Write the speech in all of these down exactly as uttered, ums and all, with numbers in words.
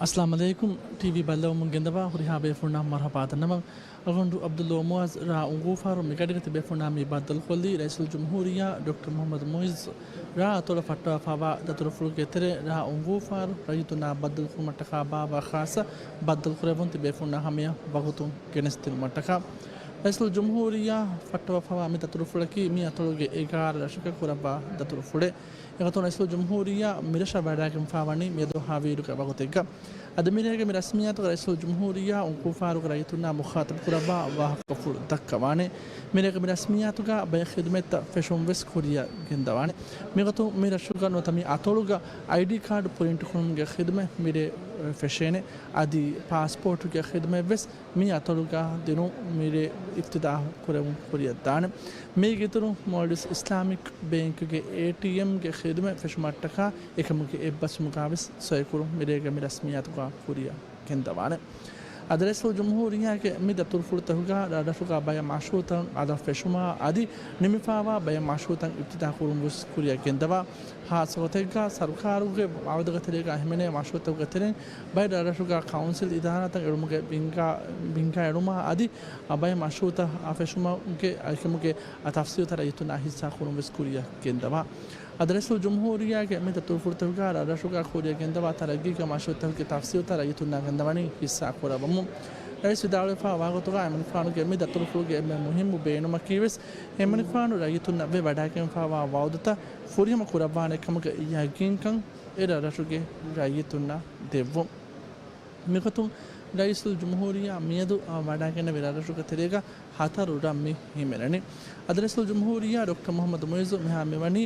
އައްސަލާމު ޢަލައިކުމް. ޓީވީ ބައްލަވަމުން ގެންދަވާ ހުރިހާ ބޭފުޅުންނަށް މަރުޙަބާ ދަންނަވަން. އަޅުގަނޑު ޢަބްދުﷲ މުޢާޒް. ރ. އުނގޫފާރު މިގަޑިގަ ތިބޭފުޅުންނާ މި ބައްދަލުކޮށްލީ ރައީސުލްޖުމްހޫރިއްޔާ ޑޮކްޓަރ މުޙައްމަދު މުޢިއްޒު ރ. އަތޮޅަށް ފައްޓަވާފައިވާ ދަތުރުފުޅުގެ ތެރޭ ރ. އުނގޫފާރު ރައްޔިތުންނާ ބައްދަލުކުރުމަށްޓަކާ ބާއްވާ ޚާއްޞަ ބައްދަލުކުރެއްވުން ތިބޭފުޅުންނާ ހަމަޔަށް ވަގުތު ގެނެސްދިނުމަށްޓަކާ. ރައީސުލްޖުމްހޫރިއްޔާ ފައްޓަވާފައިވާ މި ދަތުރުފުޅަކީ މި އަތޮޅުގެ އެގާރަ ރަށަކަށް ކުރައްވާ ދަތުރުފުޅެއް. އެގޮތުން ރައީސުލްޖުމްހޫރިއްޔާ މިރަށަށް ވަޑައިގެންފާވަނީ މިއަދު ހަވީރުގެ ވަގުތެއްގަ. އަދި މިރޭގެ މި ރަސްމިއްޔާތުގަ ރައީސުލްޖުމްހޫރިއްޔާ އުނގޫފާރުގެ ރައްޔިތުންނާ މުޚާޠަބު ކުރައްވާ ވާހަކަފުޅު ދައްކަވާނެ. މިރޭގެ މި ރަސްމިއްޔާތުގަ ބައެއް ޚިދުމަތްތައް ފެށުން ވެސް ކުރިއަށް ގެންދަވާނެ. މިގޮތުން މި ރަށުގަ ނުވަތަ މި އަތޮޅުގަ އައިޑީ ކާޑު ޕްރިންޓް ކުރުމުގެ ޚިދުމަތް މިރޭ ފެށޭނެ. އަދި ޕާސްޕޯޓުގެ ޚިދުމަތް ވެސް މި އަތޮޅުގަ ދިނުން މިރޭ އިފްތިތާޙު ކުރެވުން ކުރިއަށްދާނެ. މީގެ އިތުރުން މޯލްޑިވްސް އިސްލާމިކް ބޭންކުގެ އޭޓީއެމްގެ ޚިދުމަތް ފެށުމަށްޓަކާ އެކަމުގެ އެއްބަސްވުމުގަ ވެސް ސޮއިކުރުން މިރޭގެ މި ރަސްމިއްޔާތުގަ ކުރިއަށް ގެންދަވާނެ. އަދި ރައީސުލްޖުމްހޫރިއްޔާގެ މި ދަތުރުފުޅުތަކުގަ ރަށްރަށުގަ ބައެއް މަޝްރޫޢުތައް އަލަށް ފެށުމާ އަދި ނިމިފައިވާ ބައެއް މަޝްރޫޢުތައް އިފްތިތާޙު ކުރުން ވެސް ކުރިއަށް ގެންދަވާ. ހާއްސަ ގޮތެއްގަ ސަރުކާރުގެ ވައުދުގެ ތެރޭގަ ހިމެނޭ މަޝްރޫޢުތަކުގެ ތެރެއިން ބައެއް ރަށްރަށުގަ ކައުންސިލް އިދާރާތައް އެޅުމުގެ ބިންގާ، ބިންގާ އެޅުމާ އަދި ބައެއް މަޝްރޫޢުތައް ފެށުމުގެ އެކަމުގެ ތަފްސީލުތައް ރައްޔިތުންނާ ހިއްސާ ކުރުން ވެސް ކުރިއަށް ގެންދަވާ. އަދި ރައީސުލްޖުމްހޫރިއްޔާގެ މި ދަތުރުފުޅުތަކުގަ ރަށްރަށުގަ ކުރިއަށް ގެންދަވާ ތަރައްގީގެ މަޝްރޫޢުތަކުގެ ތަފްސީލުތައް ރައްޔިތުންނާ ގެންދަވަނީ ހިއްސާ ކުރައްވަމުން. ރައީސް ވިދާޅުވެފައިވާ ގޮތުގަ އެމަނިކުފާނުގެ މި ދަތުރުފުޅުގެ އެންމެ މުހިއްމު ބޭނުމަކީ ވެސް އެމަނިކުފާނު ރައްޔިތުންނަށް ވެ ވަޑައިގެންފައިވާ ވައުދުތައް ފުރިހަމަ ކުރައްވާނެ ކަމުގެ ޔަގީންކަން އެ ރަށްރަށުގެ ރައްޔިތުންނަށް ދެއްވުން. މިގޮތުން ރައީސުލްޖުމްހޫރިއްޔާ މިއަދު ވަޑައިގެންނެވި ރަށްރަށުގެ ތެރޭގަ ހަތަރު ރަށް މި ހިމެނެނީ. އަދި ރައީސުލްޖުމްހޫރިއްޔާ ޑޮކްޓަރ މުޙައްމަދު މުޢިއްޒު މިހާ މިވަނީ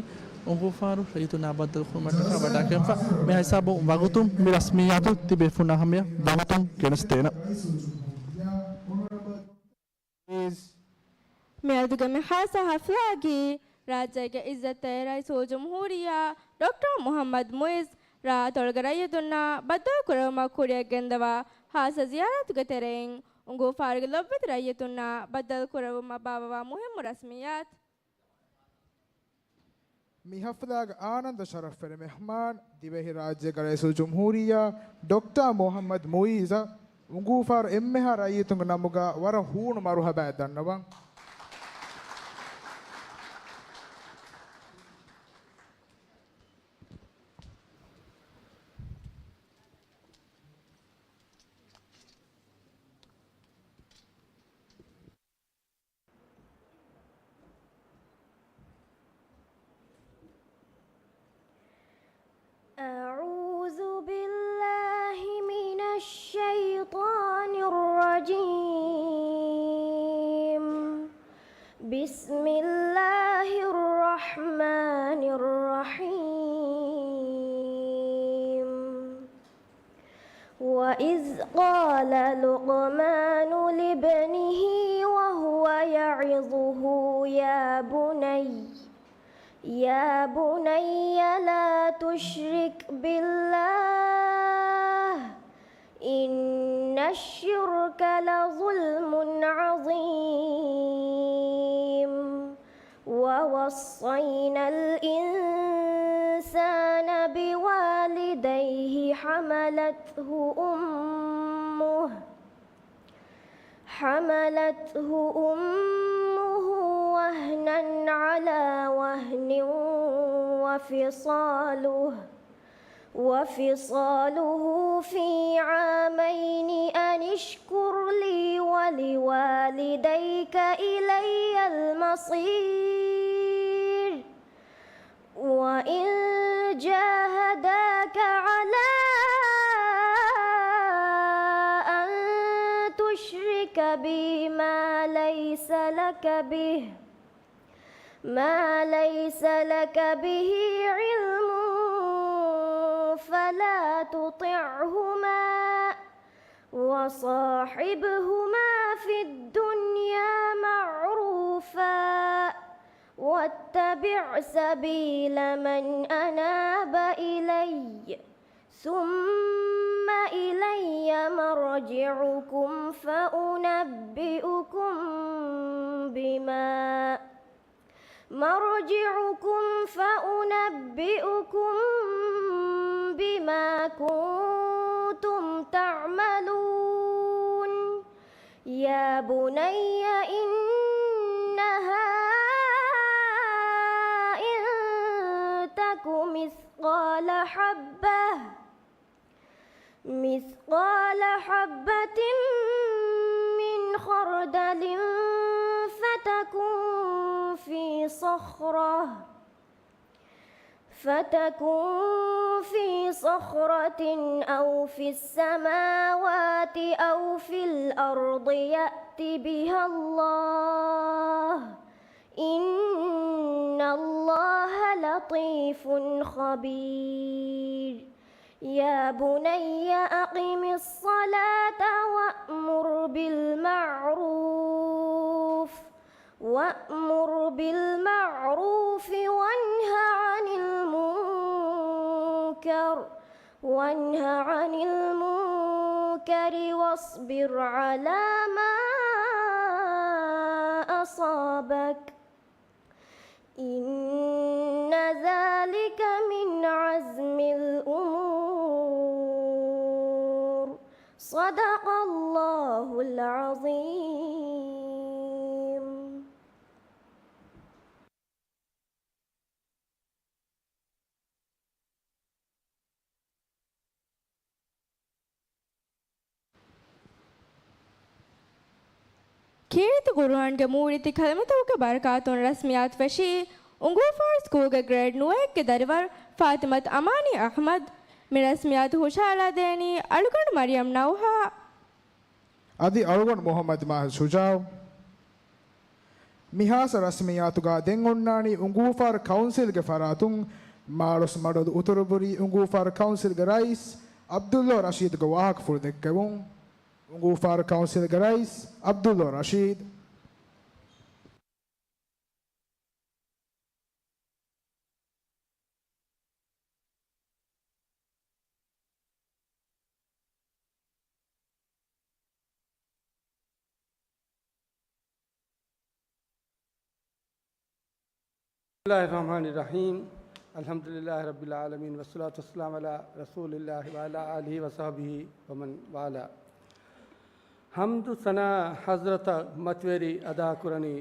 އުނގޫފާރު ރައްޔިތުންނާ ބައްދަލުކުރުމަށްޓަކާ ވަޑައިގެންފަ. މިހާ ހިސާބުން ވަގުތުން މި ރަސްމިއްޔާތު ތިބޭފުޅުންނާ ހަމަޔަށް ވަގުތުން ގެނެސްދޭނަން. މިއަދުގެ މި ޚާއްޞަ ޙަފްލާއަކީ ރާއްޖޭގެ ޢިއްޒަތްތެރި ރައީސުލްޖުމްހޫރިއްޔާ ޑޮކްޓަރ މުޙައްމަދު މުޢިއްޒު ރ. އަތޮޅުގެ ރައްޔިތުންނާ ބައްދަލުކުރެވުމަށް ކުރިއަށް ގެންދަވާ ޚާއްޞަ ޒިޔާރަތުގެ ތެރެއިން އުނގޫފާރުގެ ލޮބުވެތި ރައްޔިތުންނާ ބައްދަލުކުރެއްވުމަށް ބާއްވަވާ މުހިއްމު ރަސްމިއްޔާތު. މި ޙަފްލާގެ އާނަންދު ޝަރަފްވެރި މެހްމާން ދިވެހިރާއްޖޭގެ ރައީސުލްޖުމްހޫރިއްޔާ ޑޮކްޓަރ މުޙައްމަދު މުޢިއްޒަށް އުނގޫފާރު އެންމެހާ ރައްޔިތުންގެ ނަމުގަ ވަރަށް ހޫނު މަރުޙަބާއެއް ދަންނަވަން. أعوذ بالله من الشيطان الرجيم. بسم الله الرحمن الرحيم. وإذ قال لقمان لابنه وهو يعظه يا بني، يا بني لا تشرك بالله، إن الشرك لظلم عظيم. ووصينا الإنسان بوالديه حملته أمه، حملته أمه وهنا على وهن وفصاله وفصاله في عامين أن اشكر لي ولوالديك إلي المصير. وإن جاهداك على أن تشرك بي ما ليس لك به ما ليس لك به علم فلا تطعهما وصاحبهما في الدنيا معروفا واتبع سبيل من أناب إلي ثم إلي مرجعكم فأنبئكم بما مرجعكم فأنبئكم بما كنتم يا بني إنها إن تك مثقال حبة، مثقال حبة من خردل فتكن في صخرة، فتكن في صخرة أو في السماوات أو في الأرض يأت بها الله، إن الله لطيف خبير. يا بني أقم الصلاة وأمر بالمعروف، وأمر بالمعروف وانه عن المنكر، وانه عن المنكر واصبر على ما أصابك، إن ذلك من عزم الأمور. صدق الله العظيم. ކީރިތި ޤުރުއާންގެ މޫރިތި ކަލަމަތަކުގެ ބަރަކާތުން ރަސްމިއްޔާތު ފެށީ އުނގޫފާރު ސްކޫލްގެ ގްރޭޑް ނުވައެއްގެ ދަރިވަރު ފާތިމަތު އަމާނީ އަޙްމަދު. މި ރަސްމިއްޔާތު ހުށަހަޅާދޭނީ އަޅުގަނޑު މަރިޔަމް ނައުހާ. އަދި އަޅުގަނޑު މުޙައްމަދު މާހިރު ޝުޖާޢު. މިހާ ރަސްމިއްޔާތުގަ ދެން އޮންނާނީ އުނގޫފާރު ކައުންސިލްގެ ފަރާތުން މާޅޮސް މަޑުލު އުތުރުބުރީ އުނގޫފާރު ކައުންސިލްގެ ރައީސް ޢަބްދުﷲ ރަޝީދުގެ ވާހަކަފުޅު ދެއްކެވުން. އުނގޫފާރު ކައުންސިލްގެ ރައީސް ޢަބްދުﷲ ރަޝީދު. بسم الله الرحمن الرحيم. الحمد لله رب العالمين، والصلاة والسلام على رسول الله وعلى آله وصحبه ومن والاه. ޙަމްދު ސަނާ ޙަޟްރަތަށް މަތިވެރި އަދާކުރަނީ،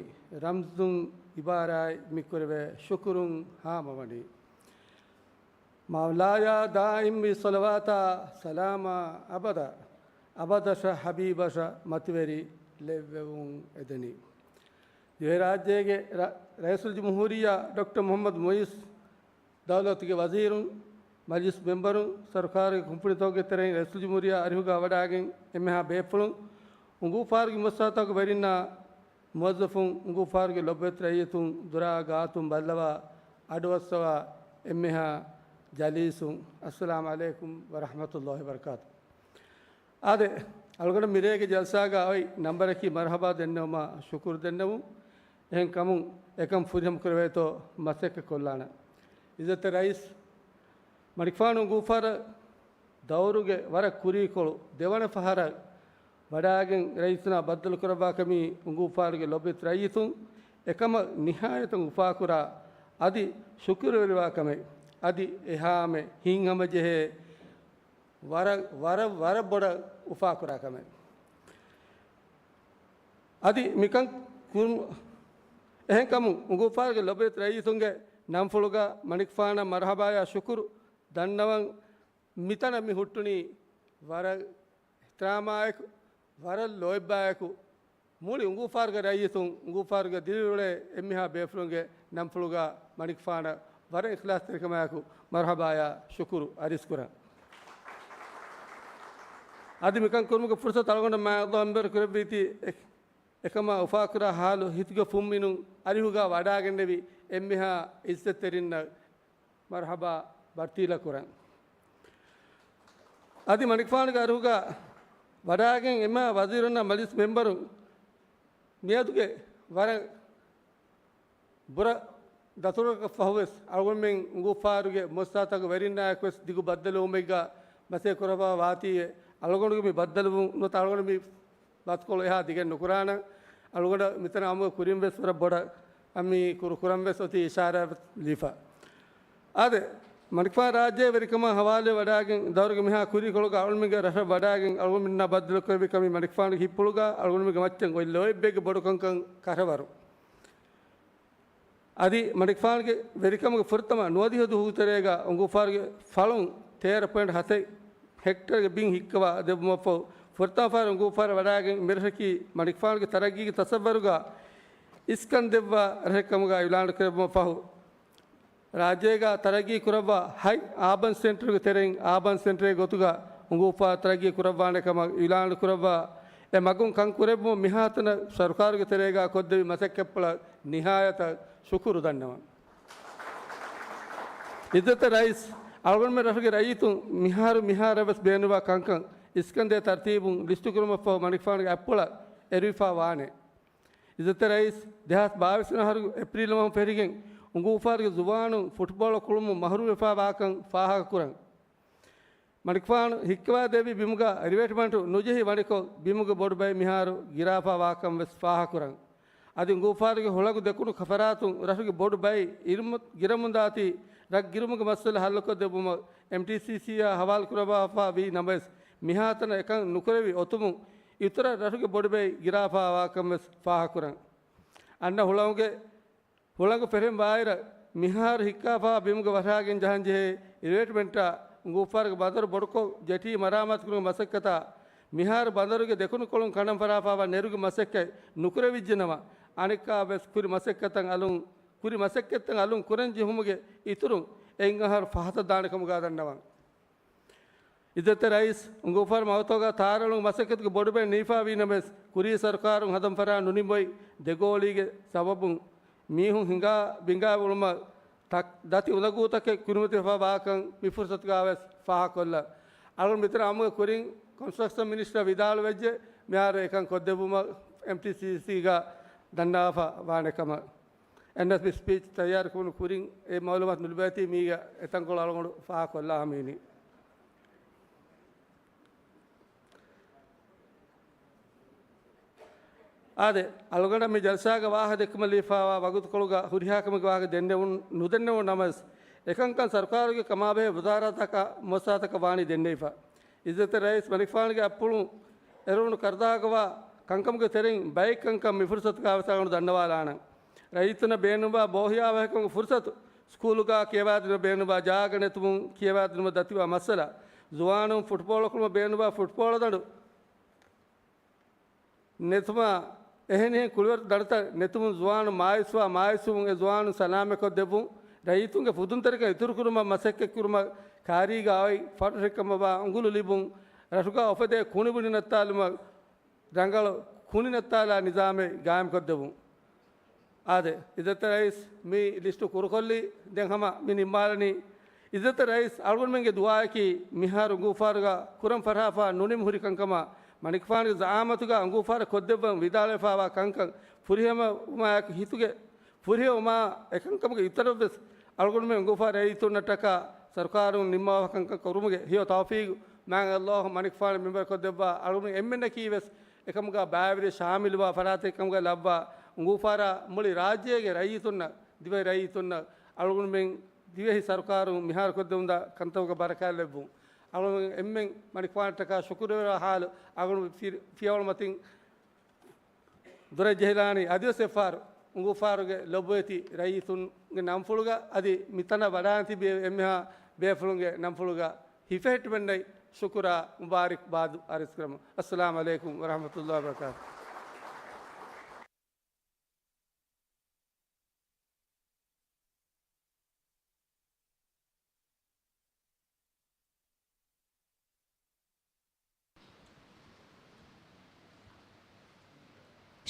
ރަމްޒުން ޢިބާރާތް މިކުރެވޭ ޝުކުރުން ހާމަވަނީ. މައުލާޔާ ދާއިމްވި ޞަލަވާތާ ސަލާމާ އަބަދަށް، އަބަދަށަށް ޙަބީބަށަށް މަތިވެރި ލެއްވެވުން އެދެނީ. ދިވެހިރާއްޖޭގެ ރަ-، ރައީސުލްޖުމްހޫރިއްޔާ ޑޮކްޓަރ މުޙައްމަދު މުޢިއްޒު، ދައުލަތުގެ ވަޒީރުން، މަޖިލިސް މެމްބަރުން، ސަރުކާރުގެ ކުންފުނިތަކުގެ ތެރެއިން ރައީސުލްޖުމްހޫރިއްޔާ އަރިހުގަ ވަޑައިގެން އެންމެހާ ބޭފުޅުން، އުނގޫފާރުގެ މުއައްސަސާތަކުގަ ވެރިންނާ މުވައްޒަފުން، އުނގޫފާރުގެ ލޮބުވެތި ރައްޔިތުން، ދުރާ ގާތުން ބައްލަވާ އަޑުއައްސަވާ އެންމެހާ ޖަލީސުން، އައްސަލާމް ޢަލައިކުމް ވަރަޙްމަތުﷲ ވަބަރަކާތު. އާދެ، އަޅުގަނޑު މިރޭގެ ޖަލްސާގަ އޮތް ނަންބަރަކީ މަރުޙަބާ ދެންނެވުމާ ޝުކުރު ދެންނެވުން. އެހެން ކަމުން އެކަން ފުރިހަމަ ކުރެވޭތޯ މަސައްކަތް ކޮށްލާނަން. ޢިއްޒަތްތެރި ރައީސް، މަނިކުފާނު އުނގޫފާރަށް ދައުރުގެ ވަރަށް ކުރީކޮޅު ދެވަނަ ފަހަރަށް ވަޑައިގެން ރައްޔިތުންނާ ބައްދަލުކުރައްވާ ކަމީ އުނގޫފާރުގެ ލޮބުވެތި ރައްޔިތުން އެކަމަށް ނިހާޔަތަށް އުފާކުރާ، އަދި ޝުކުރުވެރިވާ ކަމެއް، އަދި އެހާމެ ހިތްހަމަޖެހޭ ވަރަށް، ވަރަށް، ވަރަށް ބޮޑަށް އުފާކުރާ ކަމެއް. އަދި މިކަން ކުރު-، އެހެންކަމުން އުނގޫފާރުގެ ލޮބުވެތި ރައްޔިތުންގެ ނަންފުޅުގަ މަނިކުފާނަށް މަރުޙަބާޔާ ޝުކުރު ދަންނަވަން މިތަނަށް މި ހުއްޓުނީ ވަރަށް އިޙްތިރާމާއެކު، ވަރަށް ލޯތްބާއެކު، މުޅި އުނގޫފާރުގެ ރައްޔިތުން، އުނގޫފާރުގެ ދިރިއުޅޭ އެންމެހާ ބޭފުޅުންގެ ނަންފުޅުގަ މަނިކުފާނަށް ވަރަށް އިޚްލާޞްތެރިކަމާއެކު މަރުޙަބާޔާ ޝުކުރު އަރިސްކުރަން. އަދި މިކަން ކުރުމުގެ ފުރުޞަތު އަޅުގަނޑަށް މާތް ﷲ މިންވަރު ކުރެއްވީތީ، އެ-، އެކަމާ އުފާކުރާ ޙާލު ހިތުގެ ފުންމިނުން އަރިހުގަ ވަޑާގެންނެވި އެންމެހާ ޢިއްޒަތްތެރިންނަށް މަރުޙަބާ ބައްޓީލަ ކުރަން. އަދި މަނިކުފާނުގެ އަރިހުގަ ވަޑާގެން އެންމެހާ ވަޒީރުންނާ މަޖިލިސް މެމްބަރުން މިއަދުގެ ވަރަށް ބުރަ ދަތުރަކަށް ފަހުވެސް އަޅުގަނޑުމެން އުނގޫފާރުގެ މުއައްސަސާތަކުގަ ވެރިންނާއެކުވެސް ދިގު ބައްދަލުވުމެއްގަ މަސައްކަތް ކުރައްވާ ވާތީވެ، އަޅުގަނޑުގެ މި ބައްދަލުވުން ނުވަތަ އަޅުގަނޑު މި ބަސްކޮޅު އެހާ ދިގެއް ނުކުރާނަން. އަޅުގަނޑަށް މިތަނަށް އައުމުގެ ކުރިން ވެސް ވަރަށް ބޮޑަށް އަ، މި ކުރު ކުރަން ވެސް އޮތީ އިޝާރާތް ލިބިފަ. އާދެ، މަނިކުފާނު ރާއްޖޭ ވެރިކަމާ ހަވާލުވެ ވަޑާގެން ދައުރުގެ މިހާ ކުރީކޮޅުގަ އަޅުމެންގެ ރަށަށް ވަޑާގެން އަޅުގަނޑުމެންނާ ބައްދަލުކުރެއްވި ކަމީ މަނިކުފާނުގެ ހިތްޕުޅުގަ އަޅުގަނޑުމެންގެ މައްޗަށް އޮތް ލޯތްބެއްގެ ބޮޑުކަންކަން ކަށަވަރު. އަދި މަނިކުފާނުގެ ވެރިކަމުގެ ފުރަތަމަ ނުވަދިހަ ދުވަހުގެ ތެރޭގަ އުނގޫފާރުގެ ފަޅުން ތޭރަ ޕޮއިންޓް ހަތެއް ހެކްޓަރުގެ ބިން ހިއްކަވާ ދެއްވުމަށްފަހު، ފުރަތަމަ ފަހަރު އުނގޫފާރަށް ވަޑާގެން މިރަށަކީ މަނިކުފާނުގެ ތަރައްގީގެ ތަސައްވަރުގަ އިސްކަން ދެއްވާ ރަށެއް ކަމުގަ އިޢުލާނު ކުރެއްވުމަށްފަހު، ރާއްޖޭގަ ތަރައްގީ ކުރައްވާ ހަތް އާބަން ސެންޓަރުގެ ތެރެއިން އާބަން ސެންޓަރެއްގެ ގޮތުގަ އުނގޫފާރު ތަރައްގީ ކުރައްވާނެ ކަމަށް އިޢުލާނު ކުރައްވާ އެ މަގުން ކަން ކުރެއްވުމަށް މިހާތަނަށް ސަރުކާރުގެ ތެރޭގަ ކޮށްދެއްވި މަސައްކަތްޕުޅަށް ނިހާޔަތަށް ޝުކުރު ދަންނަވަން. އިއްޒަތްތެރި ރައީސް، އަޅުގަނޑުމެން ރަށުގެ ރައްޔިތުން މިހާރު މިހާރަށް ވެސް ބޭނުންވާ ކަންކަން އިސްކަންދޭ ތަރުތީބުން ލިސްޓުކުރުމަށްފަހު މަނިކުފާނުގެ އަތްޕުޅަށް އެރުވިފައި ވާނެ. އިއްޒަތްތެރި ރައީސް، ދެހާސް ބާވީސް ވަނަ އަހަރު އޭޕްރީލް މަހުން ފެށިގެން އުނގޫފާރުގެ ޒުވާނުން ފުޓްބޯޅަ ކުޅުމުން މަހުރޫމްވެފައި ވާކަން ފާހަގަކުރަން. މަނިކުފާނު ހިއްކަވާ ދެއްވި ބިމުގަ ރިވެޓްމަންޓު ނުޖެހި ވަނިކޮށް، ބިމުގެ ބޮޑު ބައެއް މިހާރު ގިރާފަ ވާކަން ވެސް ފާހަގަކުރަން. އަދި އުނގޫފާރުގެ ހުޅަނގު ދެކުނު ފަރާތުން ރަށުގެ ބޮޑު ބައެއް އިރުމަ-، ގިރަމުންދާތީ ރަށް ގިރުމުގެ މައްސަލަ ހައްލުކޮށްދެއްވުމަށް އެމްޓީސީސީއާ ހަވާލު ކުރައްވާފަ ވީ ނަމަވެސް، މިހާތަނަށް އެކަން ނުކުރެވި އޮތުމުން އިތުރަށް ރަށުގެ ބޮޑު ބައެއް ގިރާފަ ވާކަން ވެސް ފާހަގަކުރަން. އަންނަ ހުޅަނގުގެ ހުޅަނގު ފެށެން ވާއިރަށް، މިހާރު ހިއްކާފަ ބިމުގަ ވަށާގެން ޖަހަން ޖެހޭ ރިވެޓްމަންޓާ އުނގޫފާރުގެ ބަނދަރު ބޮޑުކޮށް، ޖެޓީ މަރާމާތުކުރުމުގެ މަސައްކަތާ، މިހާރު ބަނދަރުގެ ދެކުނުކޮޅުން ކަނޑަން ފަށާފައިވާ ނެރުގެ މަސައްކަތް ނުކުރެވިއްޖެނަމަ، އަނެއްކާ ވެސް ކުރި މަސައްކަތަށް އަލުން، ކުރި މަސައްކަތްތައް އަލުން ކުރަން ޖެހުމުގެ އިތުރުން އެއް އަހަރު ފަހަތަށް ދާނެ ކަމުގަ ދަންނަވަން. އިއްޒަތްތެރި ރައީސް، އުނގޫފާރު މަގުތަކުގަ ތާރައެޅުމުގެ މަސައްކަތުގެ ބޮޑުބައެއް ނިމިފައިވީ ނަމަވެސް، ކުރީ ސަރުކާރުން ހަނދާން ފަށާ ނުނިމި އޮތް ދެގޯޅީގެ ސަބަބުން މީހުން ހިނގާ ބިނގާ އުޅުމަށް ތަ-، ދަތި އުނދަގޫތަކެއް ކުރިމަތިވެފަ ވާކަން މި ފުރުސަތުގަ ވެސް ފާހަގަކޮށްލަން. އަޅުގަނޑު މިތަނަށް އައުމުގެ ކުރިން ކޮންސްޓްރަކްޝަން މިނިސްޓަރ ވިދާޅުވެއްޖެ، މިހާރު އެކަން ކޮށްދެއްވުމަށް އެމްޓީސީސީގަ ދަންނަވާފަ ވާނެ ކަމަށް. އެންއެސްޕީ ސްޕީޗް ތައްޔާރުކުރުނު ކުރިން އެ މައުލޫމާތު ނުލިބޭތީ މީގަ އެތަންކޮޅު އަޅުގަނޑު ފާހަގަކޮށްލާ ހަމައިނީ. އާދެ، އަޅުގަނޑަށް މި ޖަލްސާގަ ވާހަކަ ދެއްކުމަށް ލިބިފައިވާ ވަގުތުކޮޅުގަ ހުރިހާ ކަމެއްގެ ވާހަކަ ދެންނެވުން، ނުދެންނެވުން ނަމަވެސް، އެކަންކަން ސަރުކާރުގެ ކަމާބެހޭ ވުޒާރާތަކާ މުއައްސަސާތަކަށް ވާނީ ދެންނެވިފަ. އިއްޒަތްތެރި ރައީސް މަނިކުފާނުގެ އަތްޕުޅުން އެރުވުނު ކަރުދާގަވާ ކަންކަމުގެ ތެރެއިން ބައެއް ކަންކަން މި ފުރުސަތުގަ ވެސް އަޅުގަނޑު ދަންނަވާލާނަން. ރައްޔިތުންނަށް ބޭނުންވާ ބޯހިޔާވަހިކަމުގެ ފުރުސަތު، ސްކޫލުގަ ކިޔަވާދިނުމަށް ބޭނުންވާ ޖާގަ ނެތުމުން ކިޔަވާދިނުމަށް ދަތިވާ މައްސަލަ، ޒުވާނުން ފުޓްބޯޅަ ކުޅުމަށް ބޭނުންވާ ފުޓްބޯޅަ ދަނޑު ނެތުމާ، އެހެނިހެން ކުޅިވަރު ދަނޑުތައް ނެތުމުން ޒުވާނުން މާޔޫސްވާ މާޔޫސްވުމުން އެ ޒުވާނުން ސަލާމަތްކޮށްދެއްވުން، ރައްޔިތުންގެ ފުދުންތެރިކަން އިތުރުކުރުމަށް މަސައްކަތްކުރުމަށް ކާރީގަ އޮތް ފަރުށެއްކަމަށްވާ އުނގުލު ލިބުން، ރަށުގަ އުފެދޭ ކުނިބުނި ނައްތާލުމަށް ރަނގަޅު ކުނި ނައްތާލާ ނިޒާމެއް ގާއިމްކޮށްދެއްވުން. އާދެ، އިއްޒަތްތެރި ރައީސް މި ލިސްޓު ކުރުކޮށްލީ، ދެން ހަމަ މި ނިންމާލަނީ. އިއްޒަތްތެރި ރައީސް، އަޅުގަނޑުމެންގެ ދުޢާއަކީ މިހާރު އުނގޫފާރުގަ ކުރަން ފަށާފަ ނުނިމި ހުރި ކަންކަމަށް، މަނިކުފާނުގެ ޒަޢާމަތުގަ އުނގޫފާރަށް ކޮށްދެއްވަން ވިދާޅުވެފައިވާ ކަންކަން ފުރިހަމަވުމާއެކު ހިތުގެ ފުރިހަމަވުމާ އެކަންކަމުގެ އިތުރަށްވެސް އަޅުގަނޑުމެން އުނގޫފާރު ރައްޔިތުންނަށްޓަކާ ސަރުކާރުން ނިންމާފަ ކަންކަން ކުރުމުގެ ހެޔޮ ތައުފީގު މާތް ﷲ މަނިކުފާނު މިންވަރު ކޮށްދެއްވާ އަޅުގަނޑު އެންމެންނަކީ ވެސް އެކަމުގަ ބައިވެރި ޝާމިލުވާ ފަރާތެއް ކަމުގަ ލައްވާ އުނގޫފާރާ މުޅި ރާއްޖޭގެ ރައްޔިތުންނަށް، ދިވެހި ރައްޔިތުންނަށް އަޅުގަނޑުމެން ދިވެހި ސަރުކާރުން މިހާރު ކޮށްދެވުންދާ ކަންތައްގަ ބަރަކާތް ލެއްވުން. އަޅުގަނޑު އެންމެން މަނިކުފާނަށްޓަކާ ޝުކުރުވެރިވާ ހާލު އަޅުގަނޑު ފި-، ފިޔަވަޅު މަތިން ދުރަށް ޖެހިލާނީ. އަދިވެސް އެއްފަހަރު އުނގޫފާރުގެ ލޮބުވެތި ރައްޔިތުންގެ ނަންފުޅުގަ އަދި މިތަނަށް ވަޑާން ތިބި އެންމެހާ ބޭފުޅުންގެ ނަންފުޅުގަ ހިފެހެއްޓުމެއްނެތް ޝުކުރާ މުބާރިކް ބާދު އަރިސްކުރަމު. އައްސަލާމު ޢަލައިކުމް ވަރަޙްމަތުﷲ ވަބަރަކާތު.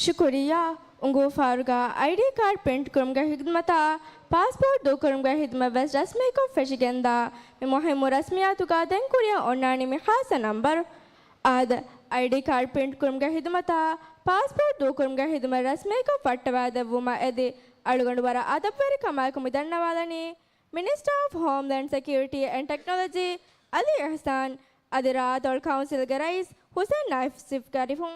ޝުކުރިއްޔާ. އުނގޫފާރުގަ އައިޑީ ކާޑް ޕްރިންޓް ކުރުމުގެ ހިދުމަތާ، ޕާސްޕޯޓް ދޫކުރުމުގެ ހިދުމަތް ވެސް ރަސްމީކޮށް ފެށިގެންދާ މި މުހިއްމު ރަސްމިއްޔާތުގަ ދެން ކުރިއަށް އޮންނާނީ މި ޚާއްޞަ ނަންބަރު. އާދެ، އައިޑީ ކާޑް ޕްރިންޓް ކުރުމުގެ ހިދުމަތާ، ޕާސްޕޯޓް ދޫކުރުމުގެ ހިދުމަތް ރަސްމީކޮށް ފައްޓަވާދެއްވުމަށް އެދި، އަޅުގަނޑު ވަރަށް އަދަބުވެރިކަމާއެކު މި ދަންނަވާލަނީ، މިނިސްޓަރ އޮފް ހޯމްލޭންޑް ސެކިއުރިޓީ އެންޑް ޓެކްނޮލޮޖީ އަލީ އިޙްސާން، އަދި ރައްޔިތުންގެ ކައުންސިލްގެ ރައީސް ޙުސައިން ނާއިފް ޝަރީފު.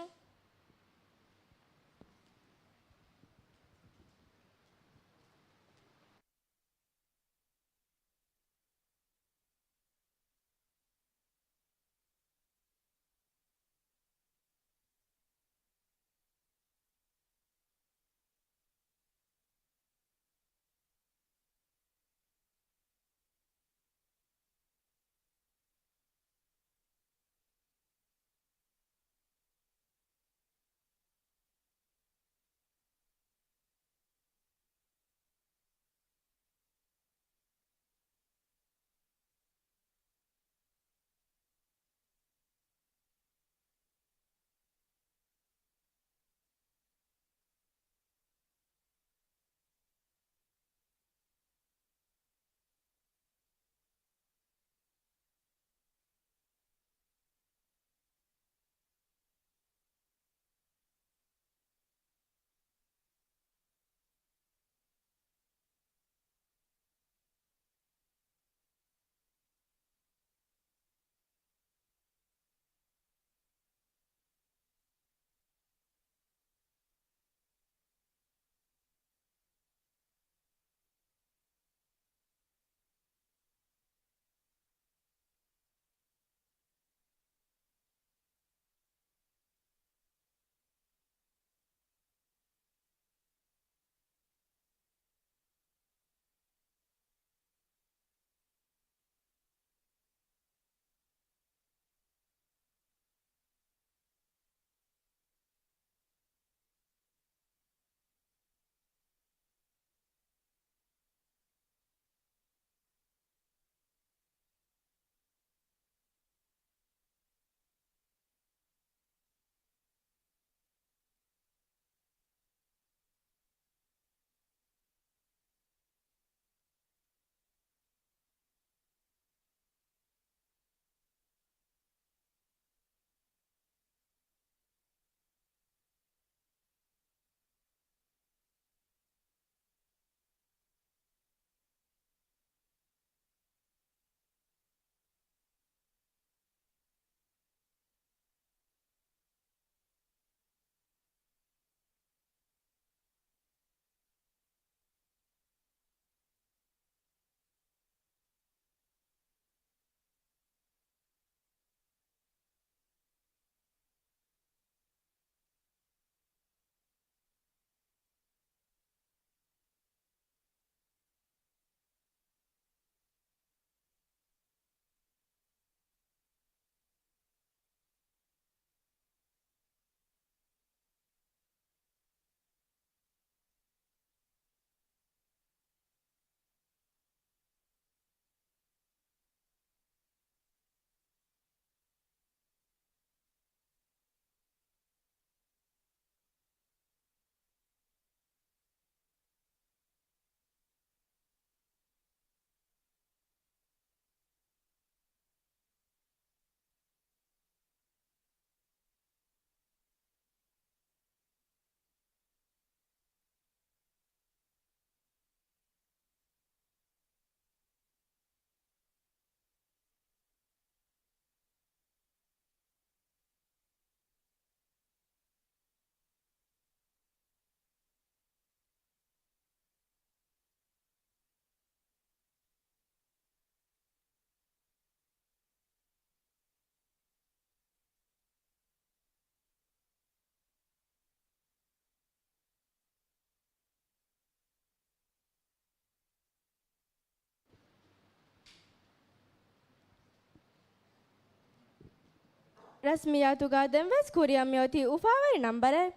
ރަސްމިއްޔާތުގަ ދެންވެސް ކުރިއަށް މިއޮތީ އުފާވެރި ނަންބަރެއް.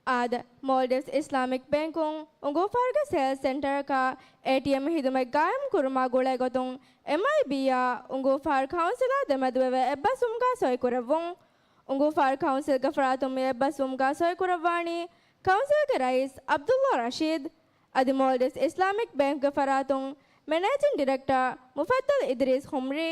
އާދެ، މޯލްޑިވްސް އިސްލާމިކް ބޭންކުން އުނގޫފާރުގެ ސޭލްސް ސެންޓަރަކަށް އޭޓީއެމް ހިދުމަތް ގާއިމް ކުރުމާ ގުޅޭގޮތުން، އެމްއައިބީއާ އުނގޫފާރު ކައުންސިލާ ދެމެދުވެވޭ އެއްބަސްވުމުގަ ސޮއިކުރެއްވުން. އުނގޫފާރު ކައުންސިލްގެ ފަރާތުން މި އެއްބަސްވުމުގަ ސޮއިކުރައްވާނީ ކައުންސިލްގެ ރައީސް ޢަބްދުﷲ ރަޝީދު، އަދި މޯލްޑިވްސް އިސްލާމިކް ބޭންކްގެ ފަރާތުން މެނޭޖިން ޑިރެކްޓަރ މުފައްދަލް އިދްރީސް ޚުމްރީ.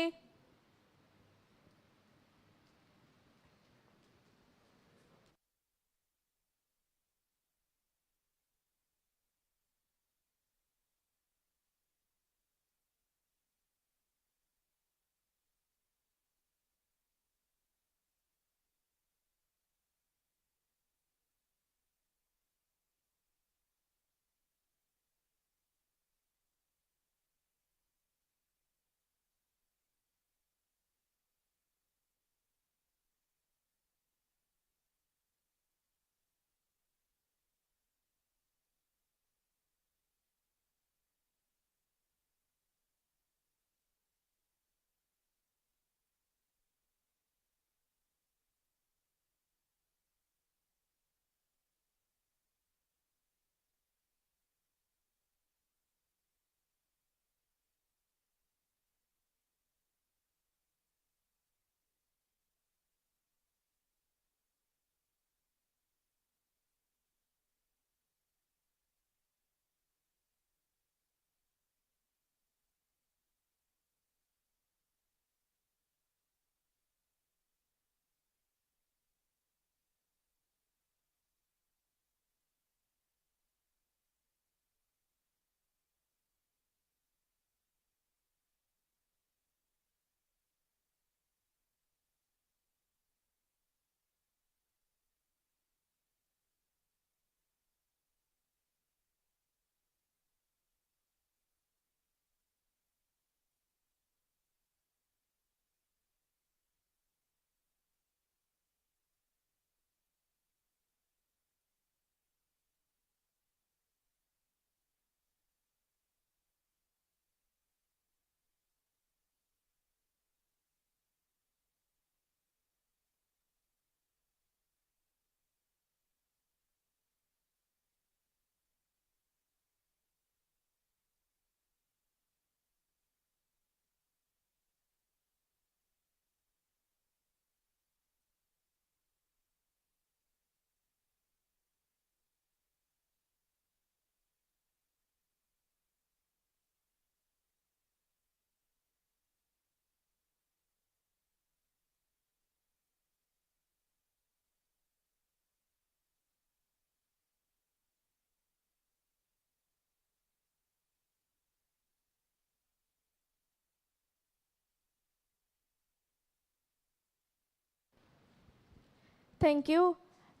ތެންކް ޔޫ.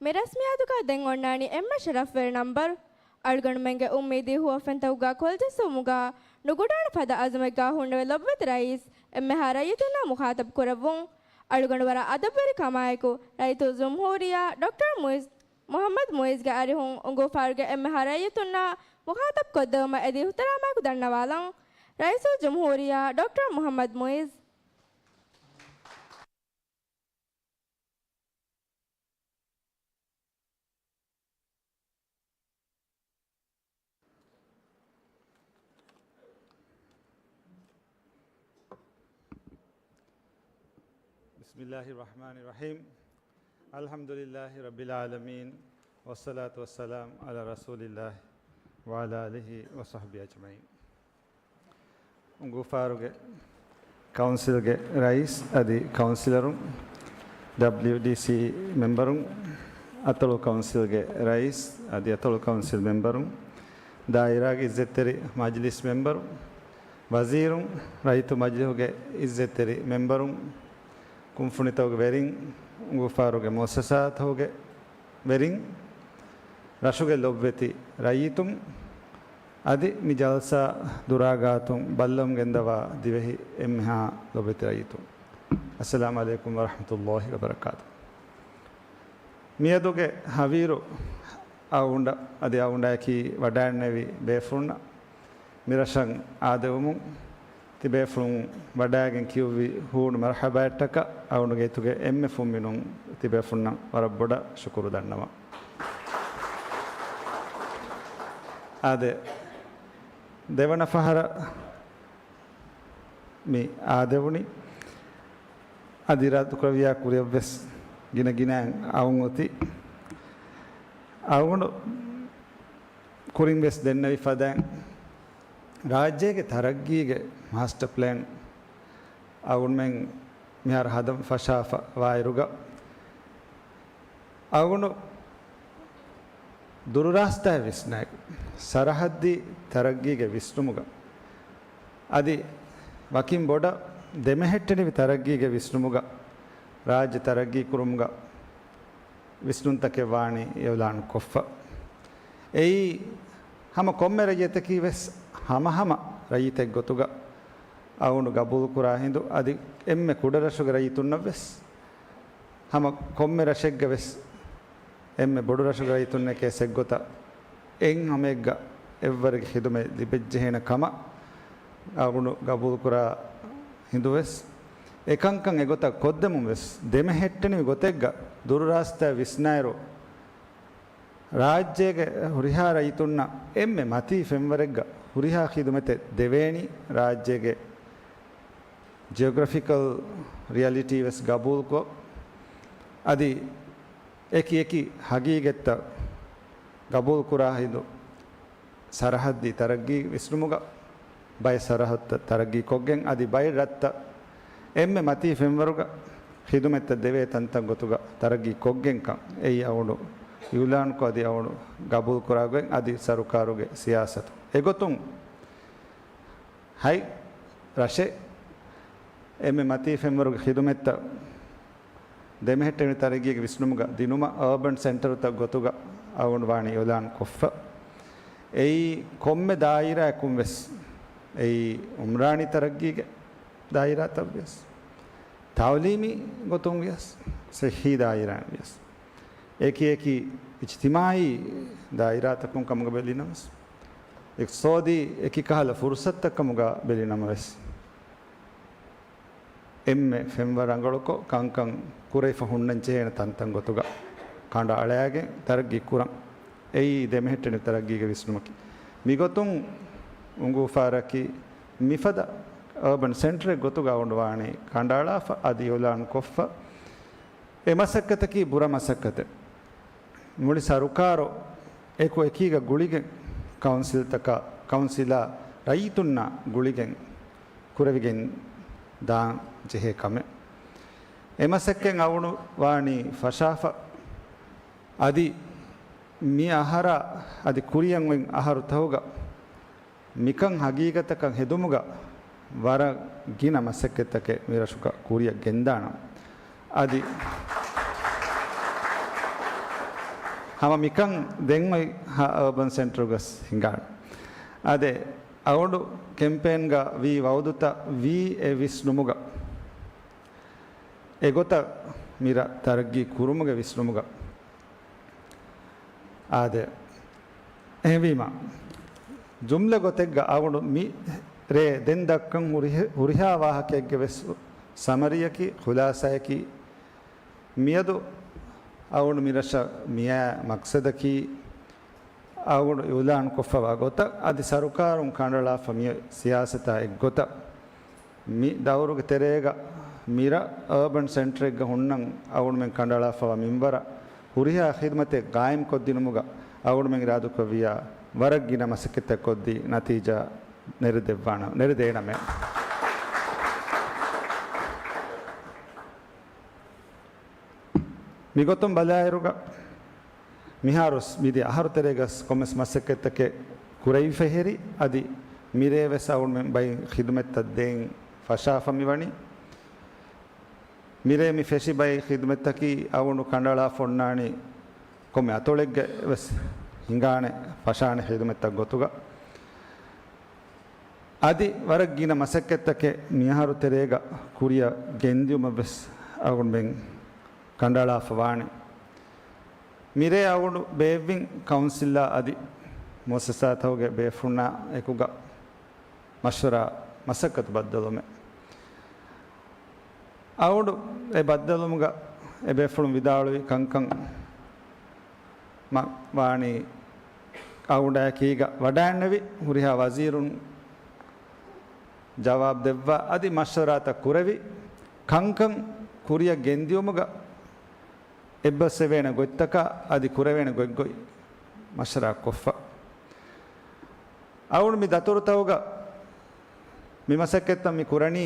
މި ރަސްމިއްޔާތުގަ ދެން އޮންނާނީ އެންމެ ޝަރަފްވެރި ނަންބަރު. އަޅުގަނޑުމެންގެ އުއްމީދީ ހުވަފެންތަކުގަ ކޮލްޖެއްސުމުގަ ނުގުޑާނެ ފަދަ އަޒުމެއްގަ ހުންނެވި ލޮބުވެތި ރައީސް އެންމެހާ ރައްޔިތުންނާ މުޚާތަބް ކުރެއްވުން. އަޅުގަނޑު ވަރަށް އަދަބުވެރި ކަމާއެކު، ރައީސުލްޖުމްހޫރިއްޔާ ޑޮކްޓަރ މުއިއްޒު މުޙައްމަދު މުއިއްޒުގެ އަރިހުން އުނގޫފާރުގެ އެންމެހާ ރައްޔިތުންނާ މުޚާތަބް ކޮށްދެވުމަށް އެދި އިޙްތިރާމާއެކު ދަންނަވާލަން. ރައީސުލްޖުމްހޫރިއްޔާ ޑޮކްޓަރ މުޙައްމަދު މުއިއްޒު. بسم الله الرحمن الرحيم. الحمد لله رب العالمين. والصلاة والسلام على رسول الله وعلى آله وصحبه أجمعين. އުނގޫފާރުގެ ކައުންސިލްގެ ރައީސް އަދި ކައުންސިލަރުން، ޑަބްލިޔުޑީސީ މެމްބަރުން، އަތޮޅު ކައުންސިލްގެ ރައީސް އަދި އަތޮޅު ކައުންސިލް މެމްބަރުން، ދާއިރާގެ އިއްޒަތްތެރި މަޖިލިސް މެމްބަރު، ވަޒީރުން، ރައްޔިތު މަޖިލިހުގެ އިއްޒަތްތެރި މެމްބަރުން، ކުންފުނިތަކުގެ ވެރިން، އުނގޫފާރުގެ މުއައްސަސާތަކުގެ ވެރިން، ރަށުގެ ލޮބުވެތި ރައްޔިތުން، އަދި މި ޖަލްސާ ދުރާގާތުން ބައްލަވަމުން ގެންދަވާ ދިވެހި އެންމެހާ ލޮބުވެތި ރައްޔިތުން، އައްސަލާމު ޢަލައިކުމް ވަރަޙްމަތުﷲި ވަބަރަކާތު. މިއަދުގެ ހަވީރު އައުނޑަ އަދި އައުނޑައަކީ ވަޑައިންނެވި ބޭފުޅުންނަށް މިރަށަށް އާދެވުމުން ތިބޭފުޅުން ވަޑައިގެން ކިޔުއްވި ހޫނު މަރުޙަބާއަށްޓަކާ އަޅުގަނޑުގެ އިތުގެ އެންމެ ފުންމިނުން ތިބޭފުންނަށް ވަރަށް ބޮޑަށް ޝުކުރު ދަންނަވަން. އާދެ، ދެވަނަ ފަހަރަށް މި އާދެވުނީ. އަދި ރައްދުކުރެއްވިޔާ ކުރިއަށްވެސް ގިނަ ގިނައިން އައުން އޮތީ. އަޅުގަނޑު ކުރިން ވެސް ދެންނެވި ފަދައިން، ރާއްޖޭގެ ތަރައްގީގެ މާސްޓަ ޕްލޭން އަޅުގަނޑުމެން މިހާރު ހަދަން ފަށާފަ ވާއިރުގަ، އަޅުގަނޑު ދުރުރާސްތާއެއް ވިސްނައި، ސަރަހައްދީ ތަރައްގީގެ ވިސްނުމުގަ، އަދި ވަކިން ބޮޑަށް ދެމެހެއްޓެނިވި ތަރައްގީގެ ވިސްނުމުގަ، ރާއްޖެ ތަރައްގީ ކުރުމުގަ ވިސްނުންތަކެއް ވާނީ އިއުލާން ކޮށްފަ. އެއީ ހަމަ ކޮންމެ ރައްޔިތަކީ ވެސް ހަމަހަމަ ރައްޔިތެއް ގޮތުގަ އަޅުގަނޑު ގަބޫލުކުރާ ހިނދު، އަދި އެންމެ ކުޑަ ރަށުގެ ރައްޔިތުންނަށް ވެސް، ހަމަ ކޮންމެ ރަށެއްގެ ވެސް އެންމެ ބޮޑު ރަށުގެ ރައްޔިތުންނެކޭ އެއްގޮތަށް އެއް ހަމައެއްގަ އެއްވަރެއްގެ ޚިދުމަތް ލިބެއްޖެހޭނެ ކަމަށް އަޅުގަނޑު ގަބޫލުކުރާ ހިނދުވެސް، އެކަންކަން އެގޮތަށް ކޮށްދެމުން ވެސް، ދެމެހެއްޓެނިވި ގޮތެއްގަ ދުރުރާސްތާ ވިސްނާއިރު، ރާއްޖޭގެ ހުރިހާ ރައްޔިތުންނަށް އެންމެ މަތީ ފެންވަރެއްގަ ހުރިހާ ޚިދުމަތެއް ދެވޭނީ، ރާއްޖޭގެ ޖިއޮގްރަފިކަލް ރިއަލިޓީ ވެސް ގަބޫލުކޮށް، އަދި އެކި އެކި ހަގީގަތްތައް ގަބޫލުކުރާ ހިނދު، ސަރަހައްދީ ތަރައްގީ ވިސްނުމުގަ ބައެއް ސަރަހައްދުތައް ތަރައްގީ ކޮށްގެން، އަދި ބައެއް ރަށްތައް އެންމެ މަތީ ފެންވަރުގަ ޚިދުމަތްތައް ދެވޭ ތަންތަން ގޮތުގަ ތަރައްގީ ކޮށްގެންކަން އެއީ އަޅުގަނޑު އިއުލާންކޮށް، އަދި އަޅުގަނޑު ގަބޫލުކުރާގޮތް އަދި ސަރުކާރުގެ ސިޔާސަތު. އެގޮތުން ހަތް ރަށެއް އެންމެ މަތީ ފެންވަރުގެ ޚިދުމަތްތައް ދެމެހެއްޓެނިވި ތަރައްގީގެ ވިސްނުމުގަ ދިނުމަށް އަރބަން ސެންޓަރުތައް ގޮތުގަ އަޅުގަނޑު ވާނީ އިއުލާން ކޮށްފަ. އެއީ ކޮންމެ ދާއިރާއަކުން ވެސް، އެއީ އުމްރާނީ ތަރައްގީގެ ދާއިރާތައް ވިޔަސް، ތައުލީމީ ގޮތުން ވިޔަސް، ޞިއްޙީ ދާއިރާއިން ވިޔަސް، އެކި އެކި އިޖްތިމާޢީ ދާއިރާތަކުން ކަމުގަ ބެލިނަމަވެސް، އިޤްތިޞާދީ އެކި ކަހަލަ ފުރުޞަތުތައް ކަމުގަ ބެލިނަމަވެސް، އެންމެ ފެންވަރު ރަނގަޅުކޮށް، ކަންކަން ކުރެވިފަ ހުންނަން ޖެހޭނެ ތަންތަން ގޮތުގަ ކަނޑައަޅައިގެން ތަރައްގީ ކުރަން. އެއީ ދެމެހެއްޓެނިވި ތަރައްގީގެ ވިސްނުމަކީ. މިގޮތުން އުނގޫފާރަކީ މިފަދަ އަރބަން ސެންޓަރެއް ގޮތުގަ އަޅުގަނޑު ވާނީ ކަނޑައަޅާފަ އަދި އިއުލާން ކޮށްފަ. އެ މަސައްކަތަކީ ބުރަ މަސައްކަތެއް. މުޅި ސަރުކާރު އެކު އެކީގަ ގުޅިގެން، ކައުންސިލްތަކާ، ކައުންސިލާ ރައްޔިތުންނާ ގުޅިގެން ކުރެވިގެން ދާން ޖެހޭ ކަމެއް. އެ މަސައްކަތް އަޅުގަނޑު ވާނީ ފަށާފަ. އަދި މި އަހަރާ އަދި ކުރިއަށް އޮތް އަހަރުތަކުގަ މިކަން ހަގީގަތަކަށް ހެދުމުގަ ވަރަށް ގިނަ މަސައްކަތްތަކެއް މި ރަށުގަ ކުރިއަށް ގެންދާނަން. އަދި ހަމަ މިކަން ދެން އޮތް ހަ-، އަރބަން ސެންޓަރުގަސް ހިނގާނެ. އާދެ، އަޅުގަނޑު ކެމްޕޭންގަ ވީ ވައުދުތައް ވީ އެ ވިސްނުމުގަ، އެގޮތަށް މި ރަށް ތަރައްގީ ކުރުމުގެ ވިސްނުމުގަ. އާދެ، އެހެންވީމަ، ޖުމްލަ ގޮތެއްގަ އަޅުގަނޑު މި ރޭ ދެން ދައްކަން ހުރިހެ-، ހުރިހާ ވާހަކައެއްގެ ވެސް ސަމަރީއަކީ، ޚުލާސާއަކީ، މިއަދު އަޅުގަނޑު މި ރަށަށް މިއާ މަޤްޞަދަކީ، އަޅުގަނޑު އިއުލާން ކޮށްފަވާ ގޮތަށް އަދި ސަރުކާރުން ކަނޑައަޅާފަ މި ސިޔާސަތާ އެއްގޮތަށް، މި ދައުރުގެ ތެރޭގަ މިރަށް އަރބަން ސެންޓަރެއްގަ ހުންނަން އަޅުގަނޑުމެން ކަނޑައަޅާފަވާ މިންވަރަށް ހުރިހާ ޚިދުމަތެއް ގާއިމްކޮށްދިނުމުގަ އަޅުގަނޑުމެން އިރާދަކުރެއްވިޔާ ވަރަށް ގިނަ މަސައްކަތްތައް ކޮށްދީ ނަތީޖާ ނެރެދެއްވާނަ-، ނެރެދޭނަމޭ. މިގޮތުން ބަލާއިރުގަ، މިހާރުސް މިދިޔަ އަހަރު ތެރޭގަސް ކޮންމެސް މަސައްކަތްތަކެއް ކުރެވިފަހެރި، އަދި މިރޭވެސް އަޅުގަނޑުމެން ބައި ޚިދުމަތްތައް ދޭން ފަށާފަ މިވަނީ. މިރޭ މި ފެށި ބައި ޚިދުމަތްތަކީ އަޅުގަނޑު ކަނޑައަޅާފަ އޮންނާނީ ކޮންމެ އަތޮޅެއްގަ ވެސް ހިނގާނެ ފަށާނެ ޚިދުމަތްތައް ގޮތުގަ. އަދި ވަރަށް ގިނަ މަސައްކަތްތަކެއް މިއަހަރު ތެރޭގަ ކުރިއަށް ގެންދިއުމަށްވެސް އަޅުގަނޑުމެން ކަނޑައަޅާފަ ވާނެ. މިރޭ އަޅުގަނޑު ބޭއްވިން ކައުންސިލްއާ އަދި މުއައްސަސާތަކުގެ ބޭފުޅުންނާ އެކުގަ މަޝްވަރާ މަސައްކަތު ބައްދަލުވުމެއް. އަޅުގަނޑު އެ ބައްދަލުވުމުގަ އެބޭފުޅުން ވިދާޅުވި ކަންކަން މަ-، ވާނީ އަޅުގަނޑާއެކީގަ ވަޑައިންނެވި ހުރިހާ ވަޒީރުން ޖަވާބު ދެއްވާ އަދި މަޝްވަރާތައް ކުރެވި ކަންކަން ކުރިއަށް ގެންދިޔުމުގަ އެއްބަސްވެވޭނެ ގޮތްތަކާ އަދި ކުރެވޭނެ ގޮތްގޮތް މަޝްވަރާ ކޮށްފަ. އަޅުގަނޑު މި ދަތުރުތަކުގަ މި މަސައްކަތްތައް މި ކުރަނީ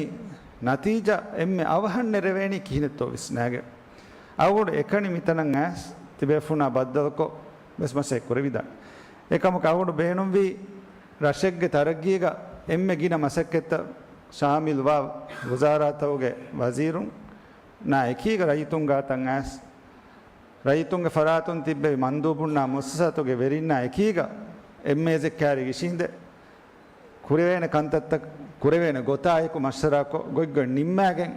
ނަތީޖާ އެންމެ އަވަހަށް ނެރެވޭނީ ކިހިނެއްތޯ ވެސް ނޭގެ. އަޅުގަނޑު އެކަނި މިތަނަށް އައިސް ތިބޭފުޅުންނާ ބައްދަލުކޮށް ވެސް މަސައްކަތް ކުރެވިދާނެ. އެކަމަކު އަޅުގަނޑު ބޭނުންވީ ރަށެއްގެ ތަރައްގީގަ އެންމެ ގިނަ މަސައްކަތްތައް ޝާމިލްވާ ވުޒާރާތަކުގެ ވަޒީރުންނާ އެކީގަ ރައްޔިތުން ގާތަށް އައިސް ރައްޔިތުންގެ ފަރާތުން ތިއްބެވި މަންދޫބުންނާ މުއައްސަސާތުގެ ވެރިންނާ އެކީގަ އެންމޭޒެއް ކާރި އިށީނދެ ކުރެވޭނެ ކަންތައްތައް ކުރެވޭނެ ގޮތާއެކު މަޝްވަރާކޮށް ގޮތްގޮތް ނިންމާގެން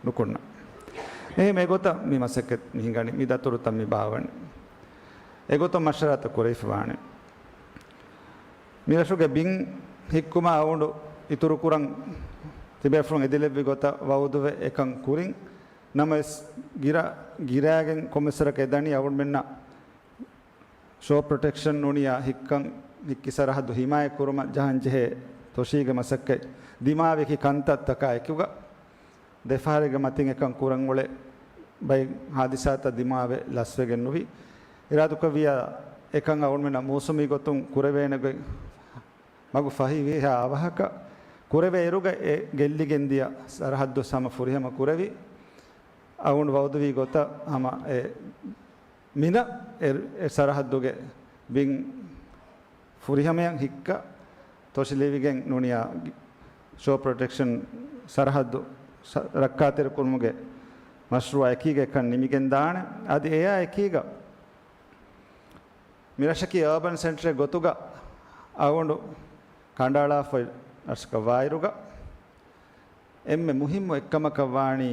ނުކުންނަ. އެހެން އެގޮތަށް މި މަސައްކަތް މި ހިނގަނީ، މި ދަތުރުތައް މި ބާވަނީ. އެގޮތަށް މަޝްވަރާތައް ކުރެވިފަވާނެ. މިރަށުގެ ބިން ހިއްކުމަށް އަޅުގަނޑު އިތުރުކުރަން ތިބޭފުޅުން އެދިލެއްވި ގޮތަށް ވައުދުވެ އެކަން ކުރިން. ނަމަވެސް ގިރަ-، ގިރާގެން ކޮންމެސްވަރަކަށް އެދަނީ އަޅުގަނޑުމެންނަށް ޝޯ ޕްރޮޓެކްޝަން ނޫނިޔާ ހިއްކަން ހިއްކި ސަރަހައްދު ހިމާޔަތްކުރުމަށް ޖަހަން ޖެހޭ ތޮށީގެ މަސައްކަތް ދިމާވި އެކި ކަންތައްތަކާ އެކުގަ ދެފަހަރެއްގެ މަތިން އެކަން ކުރަން އުޅޭ ބައެއް ހާދިސާތައް ދިމާވެ ލަސްވެގެން ނުވި. އިރާދުކުރެއްވިއްޔާ އެކަން އަޅުގަނޑުމެންނަށް މޫސުމީ ގޮތުން ކުރެވޭނެ ގޮތް މަގު ފަހިވިހާ އަވަހަކަށް ކުރެވޭ އިރުގަ އެ ގެއްލިގެން ދިޔަ ސަރަހައްދު ހަމަ ފުރިހަމަ ކުރެވި، އަޅުގަނޑު ވައުދުވީ ގޮތަށް ހަމަ އެ މިނަ އެ، އެ ސަރަހައްދުގެ ބިން ފުރިހަމަޔަށް ހިއްކަ ތޮށިލެވިގެން ނޫނިޔާ ޝޯ ޕްރޮޓެކްޝަން ސަރަހައްދު ސަ-، ރައްކާތެރިކުރުމުގެ މަޝްރޫއާ އެކީގަ އެކަން ނިމިގެން ދާނެ. އަދި އެޔާ އެކީގަ މިރަށަކީ އާބަން ސެންޓަރެއް ގޮތުގަ އަޅުގަނޑު ކަނޑައަޅާފައި ރަށަކަށް ވާއިރުގަ، އެންމެ މުހިއްމު އެއްކަމަކަށް ވާނީ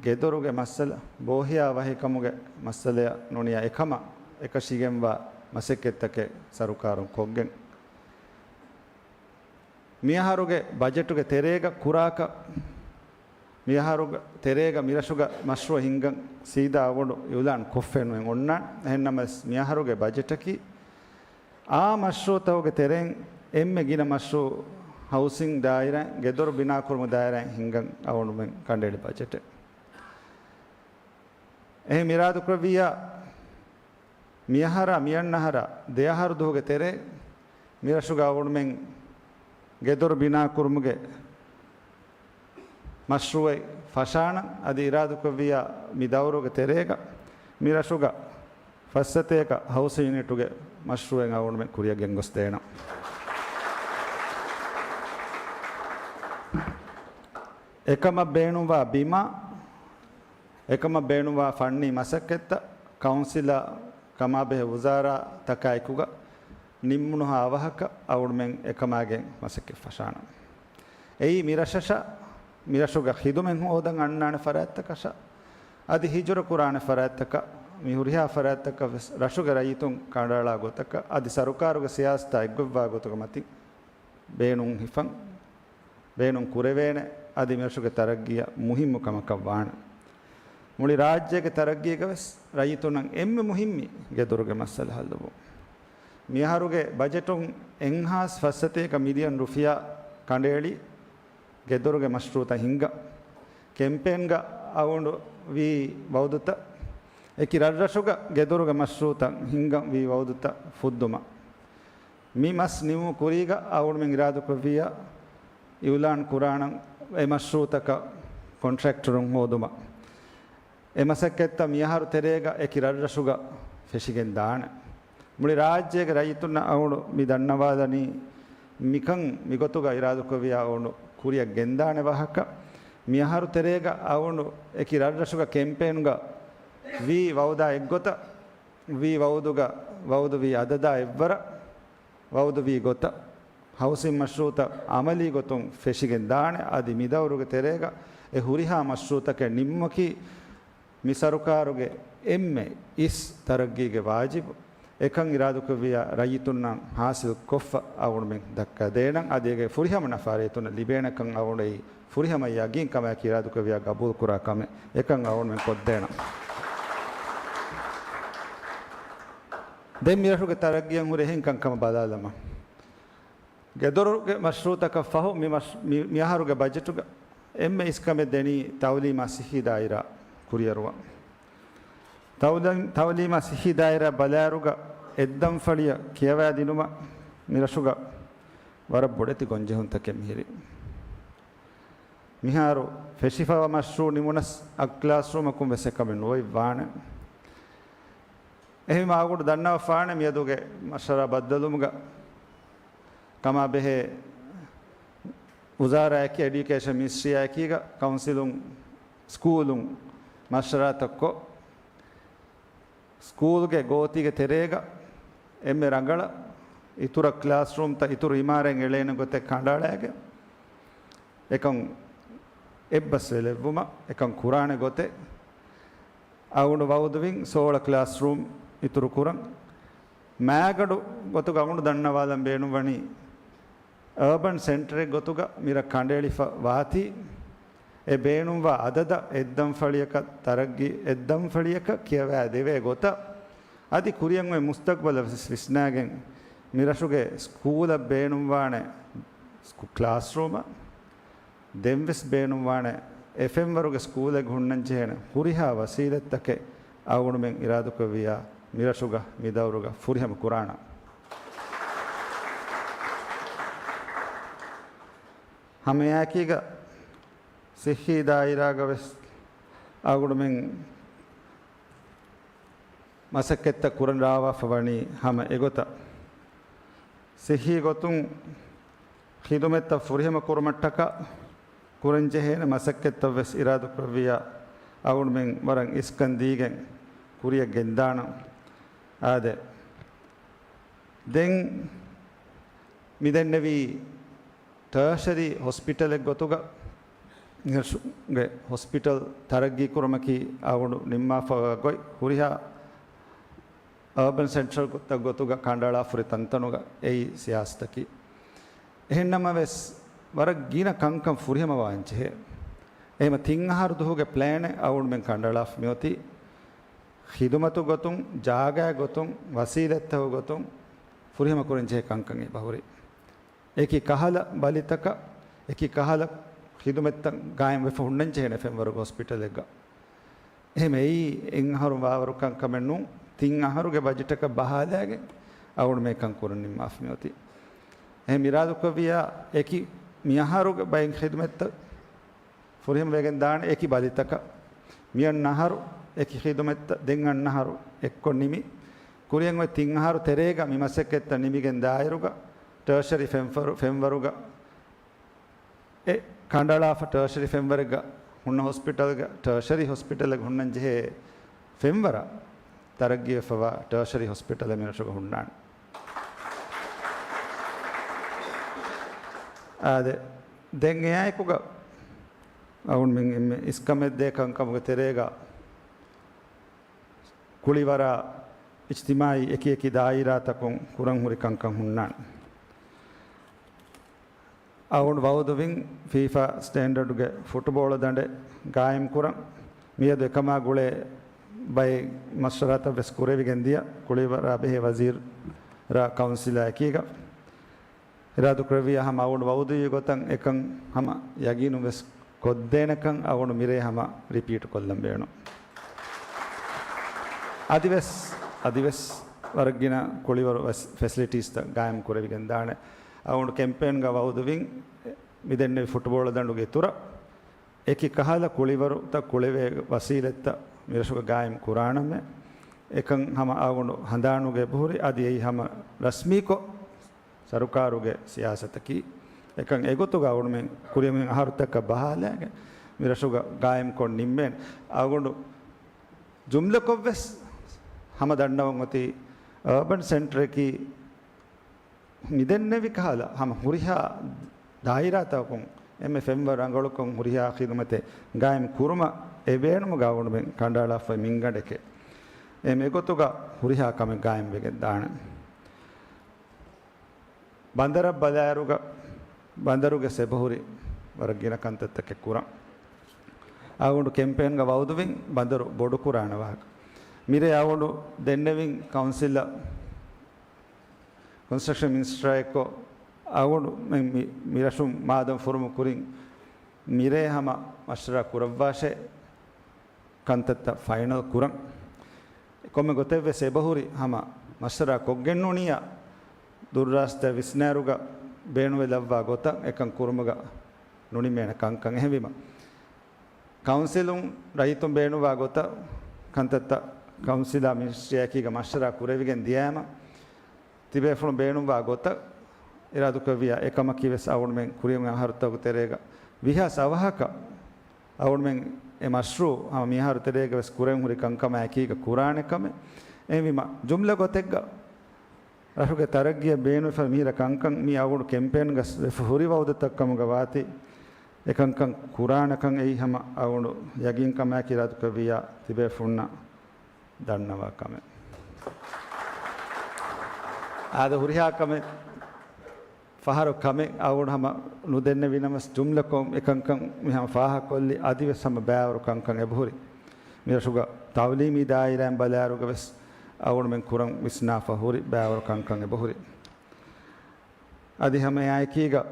ގެދޮރުގެ މައްސަލަ، ބޯހިޔާވަހިކަމުގެ މައްސަލަޔަށް ނޫނިޔާ އެކަމަށް އެކަށީގެންވާ މަސައްކަތްތަކެއް ސަރުކާރުން ކޮށްގެން. މިއަހަރުގެ ބަޖެޓުގެ ތެރޭގަ ކުރާކަށް، މިއަހަރުގެ ތެރޭގަ މިރަށުގަ މަޝްރޫއަ ހިންގަން ސީދާ އަޅުގަނޑު އިއުލާން ކޮށްފައެއް ނުއެއް އޮންނާނެ. އެހެންނަމަވެސް މިއަހަރުގެ ބަޖެޓަކީ އާ މަޝްރޫއުތަކުގެ ތެރެއިން އެންމެ ގިނަ މަޝްރޫއު ހައުސިން ދާއިރާއިން، ގެދޮރު ބިނާކުރުމުގެ ދާއިރާއިން ހިންގަން އަޅުގަނޑުމެން ކަނޑައެޅި ބަޖެޓެއް. އެހެން އިރާދަކުރެއްވިއްޔާ، މިއަހަރާ މިއަންނަ އަހަރާ ދެ އަހަރު ދުވަހުގެ ތެރޭ މިރަށުގަ އަޅުގަނޑުމެން ގެދޮރު ބިނާކުރުމުގެ މަޝްރޫއެއް ފަށާނަން. އަދި އިރާދަކުރެއްވިއްޔާ، މި ދައުރުގެ ތެރޭގަ މިރަށުގަ ފައްސަތޭކަ ހައުސިން ޔުނިޓުގެ މަޝްރޫއެއް އަޅުގަނޑުމެން ކުރިއަށް ގެންގޮސްދޭނަން. އެކަމަށް ބޭނުންވާ ބިމާ، އެކަމަށް ބޭނުންވާ ފަންނީ މަސައްކަތްތައް ކައުންސިލާ ކަމާބެހޭ ވުޒާރާތަކާ އެކުގަ ނިންމުނުހާ އަވަހަކަށް އަޅުގަނޑުމެން އެކަމާގެން މަސައްކަތް ފަށާނަން. އެއީ މިރަށަށަށް، މިރަށުގަ ޚިދުމަތް ހޯދަން އަންނާނެ ފަރާތްތަކަށަށް، އަދި ހިޖުރަ ކުރާނެ ފަރާތްތަކަށް، މި ހުރިހާ ފަރާތްތަކަށް ވެސް ރަށުގެ ރައްޔިތުން ކަނޑައަޅާ ގޮތަކަށް، އަދި ސަރުކާރުގެ ސިޔާސަތާ އެއްގޮތްވާ ގޮތުގެ މަތިން ބޭނުން ހިފަން، ބޭނުން ކުރެވޭނެ، އަދި މިރަށުގެ ތަރައްގީއަށް މުހިއްމު ކަމަކަށް ވާނެ. މުޅި ރާއްޖޭގެ ތަރައްގީގަ ވެސް ރައްޔިތުންނަށް އެންމެ މުހިއްމީ ގެދޮރުގެ މައްސަލަ ހައްލުވުން. މިއަހަރުގެ ބަޖެޓުން އެއްހާސް ފައްސަތޭކަ މިލިއަން ރުފިޔާ ކަނޑައެޅި ގެދޮރުގެ މަޝްރޫއުތައް ހިންގަން. ކެމްޕޭންގަ އަޅުގަނޑު ވީ ވައުދުތައް، އެކި ރަށްރަށުގަ ގެދޮރުގެ މަޝްރޫއުތައް ހިންގަން ވީ ވައުދުތައް ފުއްދުމަށް. މި މަސް ނިމުމުގެ ކުރީގަ އަޅުގަނޑުމެން އިރާދަކުރެއްވިއްޔާ، އިއުލާން ކުރާނަން އެ މަޝްރޫއުތަކަށް ކޮންޓްރެކްޓަރުން ހޯދުމަށް. އެ މަސައްކަތްތައް މިއަހަރު ތެރޭގަ އެކި ރަށްރަށުގަ ފެށިގެން ދާނެ. މުޅި ރާއްޖޭގެ ރައްޔިތުންނަށް އަޅުގަނޑު މި ދަންނަވާލަނީ މިކަން މިގޮތުގަ އިރާދަކުރެއްވިއްޔާ އަޅުގަނޑު ކުރިއަށް ގެންދާނެ ވާހަކަ. މިއަހަރު ތެރޭގަ އަޅުގަނޑު އެކި ރަށްރަށުގަ ކެމްޕޭންގަ ވީ ވައުދާ އެއްގޮތަށް، ވީ ވައުދުގަ ވައުދުވީ އަދަދާ އެއްވަރަށް، ވައުދުވީ ގޮތަށް ހައުސިން މަޝްރޫއުތައް އަމަލީ ގޮތުން ފެށިގެން ދާނެ. އަދި މިދައުރުގެ ތެރޭގަ އެ ހުރިހާ މަޝްރޫއުތަކެއް ނިންމުމަކީ މި ސަރުކާރުގެ އެންމެ އިސް ތަރައްގީގެ ވާޖިބު. އެކަން އިރާދުކުރެއްވިޔާ ރައްޔިތުންނަށް ހާސިލް ކޮށްފަ އަޅުގަނޑުމެން ދައްކާ ދޭނަން. އަދި އޭގެ ފުރިހަމަ ނަފާ ރައްޔިތުންނަށް ލިބޭނެކަން އަޅުގަނޑު އެއީ ފުރިހަމަ ޔަގީން ކަމާއެކީ އިރާދުކުރެއްވިޔާ ގަބޫލުކުރާ ކަމެއް. އެކަން އަޅުގަނޑުމެން ކޮށްދޭނަން. ދެން މިރަށުގެ ތަރައްގީއަށް ހުރި އެހެން ކަންކަމަށް ބަލާލަމާ. ގެދޮރުގެ މަޝްރޫޢުތަކަށް ފަހު މި މަޝް-، މި-، މިއަހަރުގެ ބަޖެޓުގަ އެންމެ އިސްކަމެއް ދެނީ ތައުލީމާ ސިއްހީ ދާއިރާ ކުރިއަރުވަން. ތައުލީ-، ތައުލީމާ ސިއްހީ ދާއިރާ ބަލާއިރުގަ އެއްދަންފަޅިއަށް ކިޔަވާދިނުމަށް މިރަށުގަ ވަރަށް ބޮޑެތި ގޮންޖެހުންތަކެއް މިހިރީ. މިހާރު ފެށިފަވާ މަޝްރޫޢު ނިމުނަސް އަށް ކްލާސްރޫމަކުން ވެސް އެކަމެއް ނުވެވި ވާނެ. އެހެންވީމަ އަޅުގަނޑު ދަންނަވާފާނެ މިއަދުގެ މަޝްވަރާ ބައްދަލުވުމުގަ ކަމާ ބެހޭ ވުޒާރާއަކީ، އެޑިއުކޭޝަން މިނިސްޓްރީއާއެކީގަ ކައުންސިލުން ސްކޫލުން މަޝްވަރާތައްކޮށް، ސްކޫލްގެ ގޯތީގެ ތެރޭގަ އެންމެ ރަނގަޅަށް އިތުރަށް ކްލާސްރޫމްތައް އިތުރު އިމާރާތް އެޅޭނެ ގޮތެއް ކަނޑައަޅާގެން، އެކަން އެއްބަސްވެލެއްވުމަށް، އެކަން ކުރާނެ ގޮތެއް އަޅުގަނޑު ވައުދުވިން. ސޯޅަ ކްލާސްރޫމް އިތުރު ކުރަން. މާގަނޑު ގޮތުގަ އަޅުގަނޑު ދަންނަވާލަން ބޭނުންވަނީ، އަރބަން ސެންޓަރެއް ގޮތުގަ މިރަށް ކަނޑައެޅިފަ ވާތީ، އެ ބޭނުންވާ އަދަދަށް އެއްދަންފަޅިއަކަށް ތަރައްގީ، އެއްދަންފަޅިއަކަށް ކިޔަވާ ދެވޭ ގޮތަށް، އަދި ކުރިއަށް އޮތް މުސްތަގްބަލަށް ވެސް ވިސްނާގެން، މިރަށުގެ ސްކޫލަށް ބޭނުންވާނެ ސްކު-، ކްލާސްރޫމަށް ދެންވެސް ބޭނުންވާނެ އެ ފެންވަރުގެ ސްކޫލެއް ހުންނަންޖެހޭނެ ހުރިހާ ވަސީލަތްތަކެއް އަޅުގަނޑުމެން އިރާދަކުރެއްވިއްޔާ، މިރަށުގަ މިދައުރުގަ ފުރިހަމަ ކުރާނަން. ހަމައެއާއެކީގަ ސިއްހީ ދާއިރާގަ ވެސް އަޅުގަނޑުމެން މަސައްކަތްތައް ކުރަންރާވާފަ ވަނީ ހަމަ އެގޮތަށް. ސިއްހީ ގޮތުން ޚިދުމަތްތައް ފުރިހަމަ ކުރުމަށްޓަކާ ކުރަންޖެހޭނެ މަސައްކަތްތައް ވެސް އިރާދަކުރެއްވިއްޔާ، އަޅުގަނޑުމެން ވަރަށް އިސްކަން ދީގެން ކުރިއަށް ގެންދާނަން. އާދެ، ދެން މިދެންނެވީ ޓާޝަރީ ހޮސްޕިޓަލެއް ގޮތުގަ މިރަށުގެ ހޮސްޕިޓަލް ތަރައްގީ ކުރުމަކީ އަޅުގަނޑު ނިންމާފަވާ ގޮތް. ހުރިހާ އަރބަން ސެންޓަރުތައް ގޮތުގަ ކަނޑައަޅާފަ ހުރި ތަންތަނުގަ އެއީ ސިޔާސަތަކީ. އެހެންނަމަވެސް، ވަރަށް ގިނަ ކަންކަން ފުރިހަމަވާންޖެހޭ. އެހެންވީމަ ތިން އަހަރު ދުވަހުގެ ޕްލޭނެއް އަޅުގަނޑުމެން ކަނޑައަޅާފަ މިއޮތީ. ޚިދުމަތު ގޮތުން، ޖާގައި ގޮތުން، ވަސީލަތްތަކުގެ ގޮތުން ފުރިހަމަ ކުރަންޖެހޭ ކަންކަން އެބަހުރި. އެކި ކަހަލަ ބަލިތަކަށް، އެކި ކަހަލަ ޚިދުމަތްތައް ގާއިމްވެފަ ހުންނަންޖެހޭނެ ފެންވަރުގެ ހޮސްޕިޓަލެއްގަ. އެހެން އެއީ އެއްއަހަރު ވާވަރު ކަންކަމެއް ނޫން. ތިން އަހަރުގެ ބަޖެޓަކަށް ބަހާލައިގެން އަޅުގަނޑު މިކަން ކުރަން ނިންމާފަ މިއޮތީ. އެހެން އިރާދަކުރެއްވިއްޔާ އެކި މިއަހަރުގެ ބައެއް ޚިދުމަތްތައް ފުރިހަމަވެގެން ދާނެ އެކި ބަލިތަކަށް. މިއަންނަ އަހަރު އެކި ޚިދުމަތްތައް، ދެން އަންނަ އަހަރު އެއްކޮށް ނިމި، ކުރިއަށް އޮތް ތިން އަހަރު ތެރޭގަ މި މަސައްކަތްތައް ނިމިގެން ދާއިރުގަ، ޓާޝަރީ ފެންފަރު-، ފެންވަރުގަ އެ ކަނޑައަޅާފަ ޓާޝަރީ ފެންވަރެއްގަ ހުންނަ ހޮސްޕިޓަލްގަ، ޓާޝަރީ ހޮސްޕިޓަލެއް ހުންނަން ޖެހޭ ފެންވަރަށް ތަރައްގީވެފަވާ ޓާޝަރީ ހޮސްޕިޓަލެއް މިރަށުގަ ހުންނާނެ. އާދެ، ދެން އެއާއެކުގަ އަޅުގަނޑުމެން އެންމެ އިސްކަމެއްދޭ ކަންކަމުގެ ތެރޭގަ ކުޅިވަރާ އިޖްތިމާޢީ އެކިއެކި ދާއިރާތަކުން ކުރަން ހުރި ކަންކަން ހުންނާނެ. އަޅުގަނޑު ވައުދުވިން ފީފާ ސްޓޭންޑަޑުގެ ފުޓުބޯޅަ ދަނޑެއް ގާއިމްކުރަން. މިއަދު އެކަމާ ގުޅޭ ބައެއް މަޝްވަރާތައް ވެސް ކުރެވިގެން ދިޔަ، ކުޅިވަރާ ބެހޭ ވަޒީރާ ކައުންސިލާ އެކީގަ. އިރާދަކުރެއްވިއްޔާ ހަމަ އަޅުގަނޑު ވައުދުވި ގޮތަށް އެކަން ހަމަ ޔަގީނުން ވެސް ކޮށްދޭނެކަން އަޅުގަނޑު މިރޭ ހަމަ ރިޕީޓް ކޮށްލަން ބޭނުން. އަދިވެސް، އަދިވެސް ވަރަށް ގިނަ ކުޅިވަރު ވެސް ފެސިލިޓީސްތައް ގާއިމް ކުރެވިގެން ދާނެ. އަޅުގަނޑު ކެމްޕޭންގަ ވައުދުވިން މިދެންނެވި ފުޓުބޯޅަ ދަނޑުގެ އިތުރަށް އެކި ކަހަލަ ކުޅިވަރުތައް ކުޅެވޭ ވަސީލަތްތައް މިރަށުގަ ގާއިމް ކުރާނަމޭ. އެކަން ހަމަ އަޅުގަނޑު ހަނދާނުގަ އެބަހުރި، އަދި އެއީ ހަމަ ރަސްމީކޮށް ސަރުކާރުގެ ސިޔާސަތަކީ. އެކަން އެގޮތުގަ އަޅުގަނޑުމެން ކުރިއަށް އަހަރުތަކަށް ބަހާލައިގެން މިރަށުގަ ގާއިމްކޮށް ނިންމޭނެ. އަޅުގަނޑު ޖުމްލަކޮށްވެސް ހަމަ ދަންނަވަން އޮތީ އަރބަން ސެންޓަރަކީ މިދެންނެވި ކަހަލަ ހަމަ ހުރިހާ ދާއިރާތަކުން އެންމެ ފެންވަރު ރަނގަޅުކޮށް ހުރިހާ ޚިދުމަތެއް ގާއިމް ކުރުމަށް އެ ބޭނުމުގަ އަޅުގަނޑުމެން ކަނޑައަޅާފައި މިންގަނޑެކޭ. އެ މެގޮތުގަ ހުރިހާ ކަމެއް ގާއިމްވެގެން ދާނެ. ބަނދަރަށް ބަލާއިރުގަ ބަނދަރުގެ އެބަހުރި ވަރަށް ގިނަ ކަންތައްތަކެއް ކުރަން. އަޅުގަނޑު ކެމްޕޭންގަ ވައުދުވިން ބަނދަރު ބޮޑުކުރާނެ ވާހަކަ. މިރޭ އަޅުގަނޑު ދެންނެވިން ކައުންސިލަށް ކޮންސްޓްރަކްޝަން މިނިސްޓަރާ އެއްކޮށް، އަޅުގަނޑު މި، މި، މި ރަށުން މާދަމު ފުރުމު ކުރިން މިރޭ ހަމަ މަޝްވަރާ ކުރައްވާށޭ ކަންތައްތައް ފައިނަލް ކުރަން. ކޮންމެ ގޮތެއްވެސް އެބަހުރި ހަމަ މަޝްވަރާ ކޮށްގެން ނޫނިއްޔާ ދުރުރާސްތާ ވިސްނާއިރުގަ ބޭނުންވެލައްވާ ގޮތަށް އެކަން ކުރުމުގަ ނުނިމޭނެ ކަންކަން. އެހެންވީމަ، ކައުންސިލުން ރައްޔިތުން ބޭނުންވާ ގޮތަށް ކަންތައްތައް ކައުންސިލާ މިނިސްޓްރީއާއެކީގަ މަޝްވަރާ ކުރެވިގެން ދިޔައިމަ، ތިބޭފުޅުން ބޭނުންވާ ގޮތަށް އިރާދުކުރެއްވިޔާ އެކަމަކީ ވެސް އަޅުގަނޑުމެން ކުރިއަށް އަހަރުތަކުގެ ތެރޭގަ ވިހާވަރަކަށް އަޅުގަނޑުމެން އެ މަޝްރޫއު ހަމަ މިއަހަރު ތެރޭގަ ވެސް ކުރެވެން ހުރި ކަންކަމާއެކީގަ ކުރާނެ ކަމެއް. އެހެންވީމަ، ޖުމްލަ ގޮތެއްގަ ރަށުގެ ތަރައްގީއަށް ބޭނުންވެފަ މިހިރަ ކަންކަން މި އަޅުގަނޑު ކެމްޕޭންގަ ވެފަ ހުރި ވައުދުތައް ކަމުގަ ވާތީ، އެކަންކަން ކުރާނެކަން އެއީ ހަމަ އަޅުގަނޑު ޔަގީންކަމާއެކީ އިރާދުކުރެއްވިއްޔާ ތިބޭފުޅުންނަށް ދަންނަވާ ކަމެއް. އާދެ، ހުރިހާ ކަމެއް ފަހަރު ކަމެއް އަޅުގަނޑު ހަމަ ނުދެންނެވިނަމަވެސް، ޖުމްލަކޮށް އެކަންކަން މި ހަމަ ފާހަގަކޮށްލި އަދިވެސް ހަމަ ބައިވަރު ކަންކަން އެބަހުރި. މި ރަށުގަ ތައުލީމީ ދާއިރާއިން ބަލާއިރުގަ ވެސް އަޅުގަނޑުމެން ކުރަން ވިސްނާފަ ހުރި ބައިވަރު ކަންކަން އެބަހުރި. އަދި ހަމަ އެއާއެކީގަ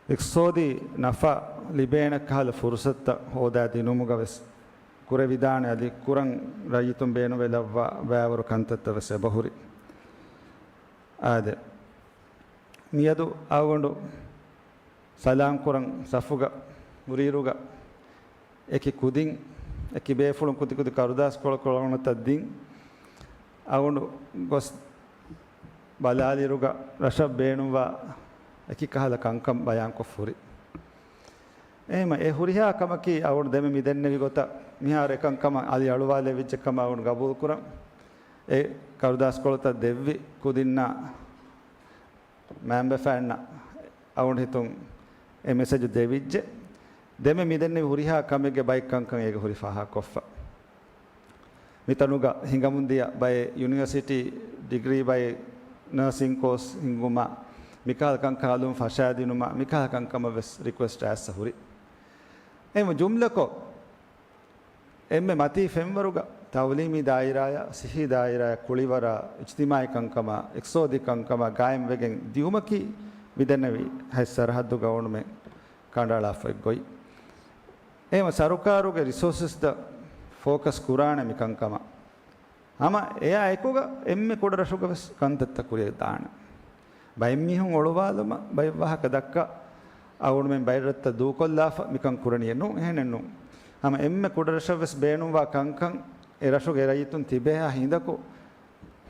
އިޤްތިޞާދީ ނަފާ ލިބޭނެ ކަހަލަ ފުރުޞަތުތައް ހޯދާ ދިނުމުގަ ވެސް ކުރެވިދާނެ އަދި ކުރަން ރައްޔިތުން ބޭނުންވެލައްވާ ބައިވަރު ކަންތައްތައް ވެސް އެބަހުރި. އާދެ، މިއަދު އަޅުގަނޑު ސަލާން ކުރަން ސަފުގަ ހުރިއިރުގަ އެކި ކުދިން، އެކި ބޭފުޅުން ކުދިކުދި ކަރުދާސްކޮޅު ކޮޅުންތައް ދިން އަޅުގަނޑު ގޮސް ބަލާލިއިރުގަ ރަށަށް ބޭނުންވާ އެކި ކަހަލަ ކަންކަން ބަޔާންކޮށް ހުރި. އެހެންވީމަ، އެ ހުރިހާ ކަމަކީ އަޅުގަނޑު ދެމެ މި ދެންނެވި ގޮތަށް މިހާރު އެކަންކަމަށް އަލި އަޅުވާލެވިއްޖެ ކަމަށް އަޅުގަނޑު ގަބޫލުކުރަން. އެ ކަރުދާސްކޮޅުތައް ދެއްވި ކުދިންނާ މައިންބަފައިންނަށް އަޅުގަނޑު ހިތުން އެ މެސެޖު ދެވިއްޖެ. ދެމެ މި ދެންނެވި ހުރިހާ ކަމެއްގެ ބައެއް ކަންކަން އޭގަ ހުރި ފާހަގަކޮށްފަ. މިތަނުގަ ހިނގަމުންދިޔަ ބައެއް ޔުނިވަރސިޓީ ޑިގްރީ، ބައެއް ނަރސިން ކޯސް ހިންގުމަށް، މިކަހަލަ ކަންކަން އަލުން ފަށާދިނުމަށް، މިކަހަލަ ކަންކަމަށް ވެސް ރިކުއެސްޓް އައިއްސަ ހުރި. އެހެންވެ ޖުމްލަކޮށް، އެންމެ މަތީ ފެންވަރުގަ ތައުލީމީ ދާއިރާއާ، ޞިއްޙީ ދާއިރާއާ، ކުޅިވަރާ، އިޖްތިމާޢީ ކަންކަމާ، އިޤްތިޞާދީ ކަންކަމާ ގާއިމްވެގެން ދިއުމަކީ މިދެންނެވި ހަތް ސަރަހައްދުގަ އަޅުގަނޑުމެން ކަނޑައަޅާފައި އޮތް ގޮތް. އެހެންވެ ސަރުކާރުގެ ރިސޯސަސްތައް ފޯކަސް ކުރާނެ މި ކަންކަމަށް. ހަމަ އެއާ އެކުގަ އެންމެ ކުޑަ ރަށުގަ ވެސް ކަންތައްތައް ކުރިއަށް ދާނެ. ބައެއް މީހުން އޮޅުވާލުމަށް ބައެއް ވާހަކަ ދައްކާ، އަޅުގަނޑުމެން ބައެއް ރަށްތައް ދޫކޮށްލާފަ މިކަން ކުރަނީ ނޫން، އެހެނެއް ނޫން. ހަމަ އެންމެ ކުޑަ ރަށަށް ވެސް ބޭނުންވާ ކަންކަން އެ ރަށުގެ ރައްޔިތުން ތިބޭހާ ހިނދަކު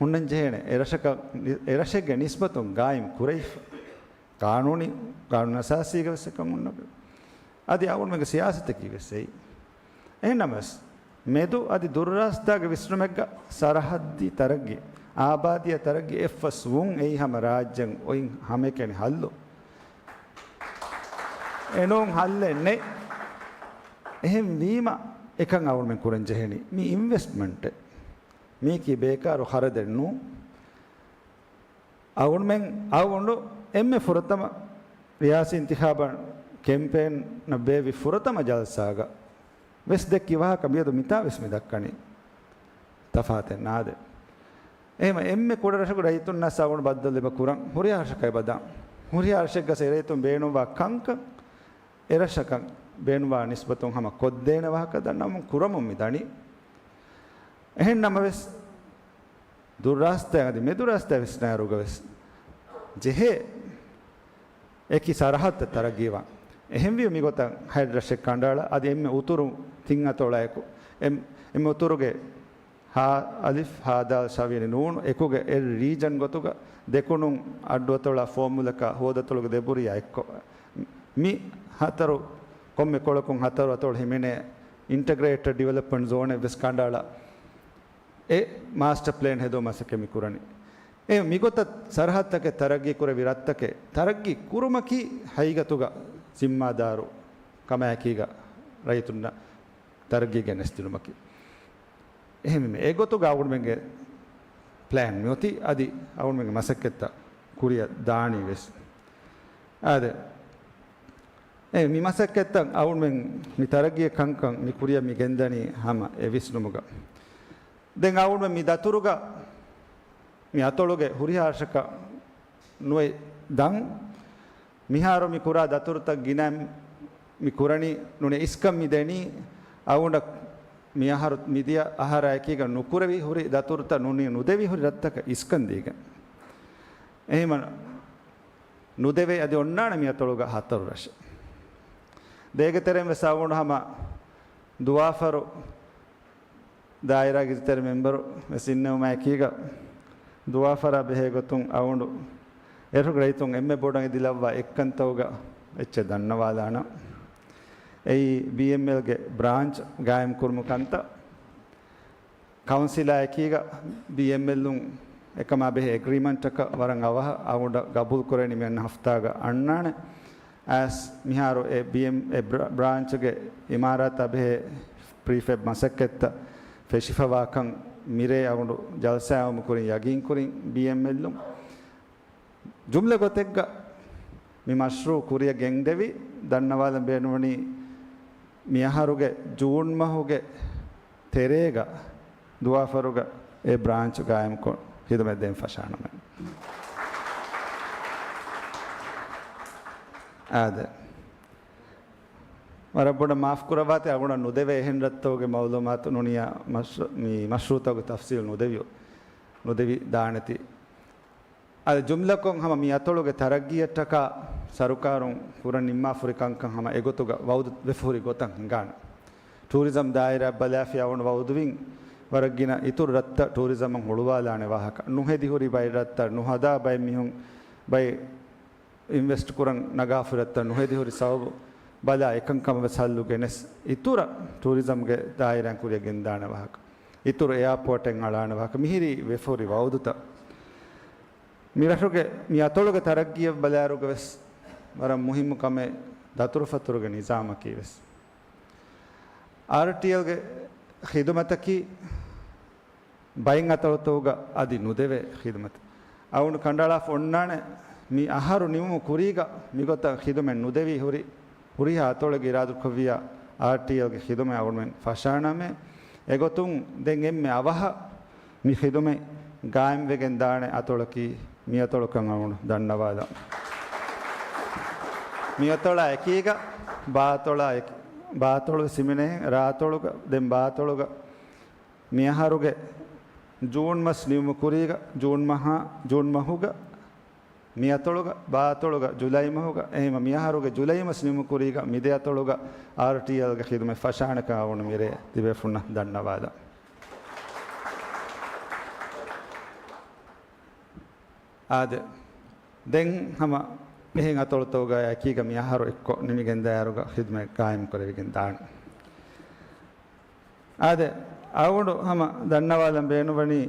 ހުންނަން ޖެހޭނެ. އެ ރަށަކަށް، އެ ރަށެއްގެ ނިސްބަތުން ގާއިމް ކުރެވިފަ. ޤާނޫނީ، ޤާނޫނު އަސާސީގަ ވެސް އެކަން ހުންނަ. އަދި އަޅުގަނޑުމެންގެ ސިޔާސަތަކީ ވެސް އެއީ. އެހެންނަމަވެސް، މެދު އަދި ދުރުރާސްތާގެ ވިސްނުމެއްގަ ސަރަހައްދީ ތަރައްގީ، އާބާދީއާ ތަރައްގީ އެއްފަސް ވުން އެއީ ހަމަ ރާއްޖެން އޮތް ހަމައެކަނި ހައްލު. އެނޫން ހައްލެއް ނެތް. އެހެން ވީމަ އެކަން އަޅުގަނޑުމެން ކުރަން ޖެހެނީ. މީ އިންވެސްޓްމަންޓެއް. މީކީ ބޭކާރު ޚަރަދެއް ނޫން. އަޅުގަނޑުމެން އަޅުގަނޑު އެންމެ ފުރަތަމަ ރިޔާސީ އިންތިޚާބަށް ކެމްޕޭންއަށް ބޭއްވި ފުރަތަމަ ޖަލްސާގަ ވެސް ދެއްކި ވާހަކަ މިއަދު މިތާ ވެސް މި ދައްކަނީ ތަފާތެއް ނާދެ. އެހެންވެ އެންމެ ކުޑަ ރަށަކު ރައްޔިތުންނާ އަޅުގަނޑު ބައްދަލު ލިބި ކުރަން ހުރިހާ ރަށަކަށް އެބަދާން. ހުރިހާ ރަށެއްގަ އެ ރައްޔިތުން ބޭނުންވާ ކަންކަން އެ ރަށަކަށް ބޭނުންވާ ނިސްބަތުން ހަމަ ކޮށްދޭނެ ވާހަކަ ދަންނަވަމުން ކުރަމުން މި ދަނީ. އެހެން ނަމަވެސް، ދުރުރާސްތާ އަދި މެދުރާސްތާ ވިސްނާއިރުގަ ވެސް ޖެހޭ އެކި ސަރަހައްދަށް ތަރައްގީވާން. އެހެންވީމަ މިގޮތަށް ހަތް ރަށެއް ކަނޑައަޅާ އަދި އެންމެ އުތުރު ތިން އަތޮޅާއެކު، އެން، އެންމެ އުތުރުގެ ހާ އަލިފް، ހާ ދާލް، ޝަވިޔަނި ނޫނު އެކުގެ އެއް ރީޖަން ގޮތުގަ ދެކުނުން އައްޑުއަތޮޅާ ފޯމުލަކާ ހޯދަތޮޅުގެ ދެބުރިޔާ އެއްކޮށް، މި ހަތަރު ކޮންމެ ކޮޅަކުން ހަތަރު އަތޮޅު ހިމެނޭ އިންޓަގްރޭޓެޑް ޑިވެލޮޕްމަންޓް ޒޯނެއް ވެސް ކަނޑައަޅާ. އެ މާސްޓަ ޕްލޭން ހެދުމަށް މަސައްކަތް މި ކުރަނީ. އެ މިގޮތަށް ސަރަހައްދުތަކެއް ތަރައްގީ ކުރެވި ރަށްތަކެއް ތަރައްގީ ކުރުމަކީ ހަގީގަތުގަ ޒިންމާދާރު ކަމާއެކީގަ ރައްޔިތުންނަށް ތަރައްގީ ގެނެސްދިނުމަކީ. އެހެންވީމަ އެގޮތުގަ އަޅުގަނޑުމެންގެ ޕްލޭން މިއޮތީ އަދި އަޅުގަނޑުމެންގެ މަސައްކަތްތައް ކުރިއަށް ދާނީ ވެސް. އާދެ، އެ މި މަސައްކަތްތައް އަޅުގަނޑުމެން މި ތަރައްގީ ކަންކަން މި ކުރިއަށް މި ގެންދަނީ ހަމަ އެ ވިސްނުމުގަ. ދެން އަޅުގަނޑުމެން މި ދަތުރުގަ މި އަތޮޅުގެ ހުރިހާ ރަށަކަށް ނުވެ ދަން މިހާރު މި ކުރާ ދަތުރުތައް ގިނަ މި ކުރަނީ ނޫނީ އިސްކަން މި ދެނީ އަޅުގަނޑަށް މި އަހަރު މިދިޔަ އަހަރާ އެކީގަ ނުކުރެވި ހުރި ދަތުރުތައް ނޫނީ ނުދެވި ހުރި ރަށްތަކަށް އިސްކަން ދީގެން. އެހެންވީމަ ނުދެވޭ އަދި އޮންނާނެ މި އަތޮޅުގަ ހަތަރު ރަށެއް. ދޭގެ ތެރެއިން ވެސް އަޅުގަނޑު ހަމަ ދުވާފަރު ދާއިރާގެ އިތުރު މެމްބަރު ވެސް އިންނެވުމާ އެކީގަ ދުވާފަރާ ބެހޭ ގޮތުން އަޅުގަނޑު އެރުގެ ރައްޔިތުން އެންމެ ބޮޑަށް އެދިލައްވާ އެއްކަންތަކުގަ އެއްޗެއް ދަންނަވާލާނަން. އެއީ ބީއެމްއެލްގެ ބްރާންޗް ގާއިމް ކުރުމުގެ ކަންތައް. ކައުންސިލާ އެކީގަ ބީއެމްއެލުން އެކަމާ ބެހޭ އެގްރީމަންޓަކަށް ވަރަށް އަވަހަށް އަޅުގަނޑަށް ގަބޫލު ކުރެވެނީ މިއަންނަ ހަފްތާގަ އަންނާނެ. އައިސް މިހާރު އެ ބީއެމް، އެ ބްރ-، ބްރާންޗުގެ އިމާރާތާ ބެހޭ ޕްރީފެބް މަސައްކަތްތައް ފެށިފަވާކަން މިރޭ އަޅުގަނޑު ޖަލްސާ އައުމު ކުރިން ޔަގީން ކުރިން ބީއެމްއެލުން. ޖުމްލަ ގޮތެއްގަ މި މަޝްރޫއު ކުރިއަށް ގެންދެވި ދަންނަވާލަން ބޭނުންވަނީ މި އަހަރުގެ ޖޫން މަހުގެ ތެރޭގަ ދުވާފަރުގަ އެ ބްރާންޗު ގާއިމްކޮށް ޚިދުމަތް ދޭން ފަށާނަމޭ. އާދެ. ވަރަށް ބޮޑަށް މާފު ކުރައްވާތި އަޅުގަނޑަށް ނުދެވޭ އެހެން ރަށްތަކުގެ މައުލޫމާތު ނޫނިއްޔާ މަޝް-، މި މަޝްރޫއުތަކުގެ ތަފްސީލު ނުދެވި، ނުދެވި ދާނެތީ. އަދި ޖުމްލަކޮށް ހަމަ މި އަތޮޅުގެ ތަރައްގީއަށްޓަކާ ސަރުކާރުން ކުރަން ނިންމާފަ ހުރި ކަންކަން ހަމަ އެގޮތުގަ ވައުދު ވެފަ ހުރި ގޮތަށް ހިނގާނެ. ޓޫރިޒަމް ދާއިރާ ބަލާފި އަޅުގަނޑު ވައުދުވިން ވަރަށް ގިނަ އިތުރު ރަށްތައް ޓޫރިޒަމަށް ހުޅުވާލާނެ ވާހަކަ. ނުހެދި ހުރި ބައެއް ރަށްތައް، ނުހަދާ ބައެއް މީހުން ބައެއް އިންވެސްޓް ކުރަން ނަގާފަ ހުރި ރަށްތައް ނުހެދި ހުރި ސަބަބު ބަލާ އެކަންކަމަށް ވެސް ހައްލު ގެނެސް އިތުރަށް ޓޫރިޒަމްގެ ދާއިރާއިން ކުރިއަށް ގެންދާނެ ވާހަކަ. އިތުރު އެއާޕޯޓެއް އަޅާނެ ވާހަކަ. މިހިރީ ވެފަ ހުރި ވައުދުތައް. މި ރަށުގެ މި އަތޮޅުގެ ތަރައްގީއަށް ބަލާއިރުގަ ވެސް ވަރަށް މުހިއްމު ކަމެއް ދަތުރުފަތުރުގެ ނިޒާމަކީ ވެސް. އާރްޓީއެލްގެ ޚިދުމަތަކީ ބައެއް އަތޮޅުތަކުގަ އަދި ނުދެވޭ ޚިދުމަތެއް. އަޅުގަނޑު ކަނޑައަޅާފަ އޮންނާނެ މި އަހަރު ނިމުމުގެ ކުރީގަ މިގޮތަށް ޚިދުމަތް ނުދެވި ހުރި، ހުރިހާ އަތޮޅެއްގެ އިރާދަކުރެއްވިއްޔާ އާރްޓީއެލްގެ ޚިދުމަތް އަޅުގަނޑުމެން ފަށާނަމޭ. އެގޮތުން ދެން އެންމެ އަވަހަށް މި ޚިދުމަތް ގާއިމްވެގެން ދާނެ އަތޮޅަކީ މި އަތޮޅުކަން އަޅުގަނޑު ދަންނަވާލަން. މި އަތޮޅާ އެކީގަ ބާ އަތޮޅާ އެކި-، ބާ އަތޮޅު ވެސް ހިމެނޭ ރާ އަތޮޅުގަ. ދެން ބާ އަތޮޅުގަ މިއަހަރުގެ ޖޫން މަސް ނިމުމުގެ ކުރީގަ، ޖޫން މަހާ، ޖޫން މަހުގަ މި އަތޮޅުގަ، ބާ އަތޮޅުގަ ޖުލައި މަހުގަ، އެހެންވީމަ މިއަހަރުގެ ޖުލައި މަސް ނިމުމުގެ ކުރީގަ މި ދެ އަތޮޅުގަ އާރްޓީއެލްގެ ޚިދުމަތް ފަށާނެކަން އަޅުގަނޑު މިރޭ ތިބޭފުންނަށް ދަންނަވާލަން. އާދެ، ދެން ހަމަ އެހެން އަތޮޅުތަކުގަ އެކީގަ މި އަހަރު އެއްކޮށް ނިމިގެންދާއިރުގަ ޚިދުމަތް ގާއިމް ކުރެވިގެން ދާނެ. އާދެ، އަޅުގަނޑު ހަމަ ދަންނަވާލަން ބޭނުންވަނީ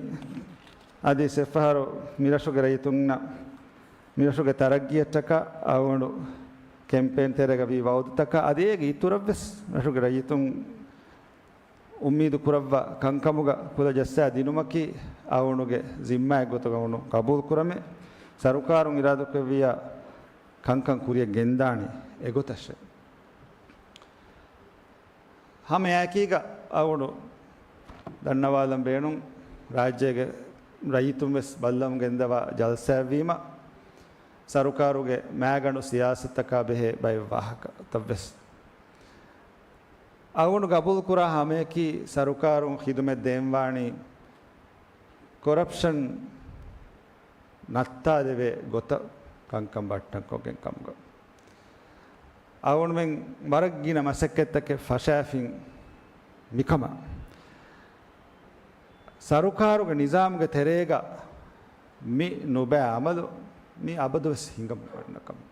އަދި އެއްފަހަރު މިރަށުގެ ރައްޔިތުންނަށް، މިރަށުގެ ތަރައްގީއަށްޓަކާ އަޅުގަނޑު ކެމްޕޭން ތެރޭގަ ވީ ވައުދުތަކާ އަދި އޭގެ އިތުރަށްވެސް ރަށުގެ ރައްޔިތުން އުއްމީދު ކުރައްވާ ކަންކަމުގަ ކުލަ ޖައްސާ ދިނުމަކީ އަޅުގަނޑުގެ ޒިންމާއެއް ގޮތުގަ އަޅުގަނޑު ގަބޫލު ކުރަމޭ. ސަރުކާރުން އިރާދަކުރެއްވިއްޔާ ކަންކަން ކުރިއަށް ގެންދާނީ އެގޮތަށޭ. ހަމައެކީގަ އަޅުގަނޑު ދަންނަވާލަން ބޭނުން، ރާއްޖޭގެ ރައްޔިތުން ވެސް ބައްލަވަމުން ގެންދަވާ ޖަލްސާއެއްވީމަ، ސަރުކާރުގެ މާގަނޑު ސިޔާސަތަކާ ބެހޭ ބައެއް ވާހަކަތައްވެސް. އަޅުގަނޑު ގަބޫލުކުރާ ހަމަޔަކީ ސަރުކާރުން ޚިދުމަތް ދޭންވާނީ ކޮރަޕްޝަން ނައްތާލެވޭ ގޮތަށް ކަންކަން ބައްޓަންކޮށްގެން ކަމުގަ. އަޅުގަނޑުމެން ވަރަށް ގިނަ މަސައްކަތްތަކެއް ފަށާފިން މިކަމަށް. ސަރުކާރުގެ ނިޒާމުގެ ތެރޭގަ މި ނުބައި އަމަލު މި އަބަދުވެސް ހިނގަމުން އަންނަ ކަމަށް.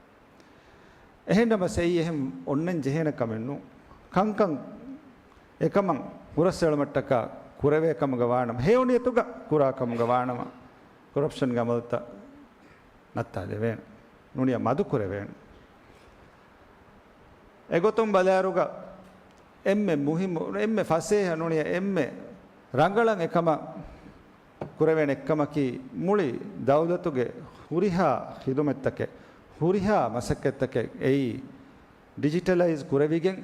އެހެންނަމަސް އެއީ އެހެން އޮންނަން ޖެހޭނެ ކަމެއް ނޫން. ކަންކަން އެކަމަށް ހުރަސްއެޅުމަށްޓަކާ ކުރެވޭ ކަމުގަ ވާނަމަ، ހެޔޮ ނިޔަތުގަ ކުރާ ކަމުގަ ވާނަމަ، ކޮރަޕްޝަންގެ އަމަލުތައް ނައްތާލެވޭނެ. ނޫނިއްޔާ މަދު ކުރެވޭނެ. އެގޮތުން ބަލާއިރުގަ އެންމެ މުހިއްމު، އެންމެ ފަސޭހަ ނޫނިއްޔާ އެންމެ ރަނގަޅަށް އެކަމަށް ކުރެވޭނެ އެއްކަމަކީ، މުޅި ދައުލަތުގެ ހުރިހާ ޚިދުމަތްތަކެއް، ހުރިހާ މަސައްކަތްތަކެއް އެއީ ޑިޖިޓަލައިޒް ކުރެވިގެން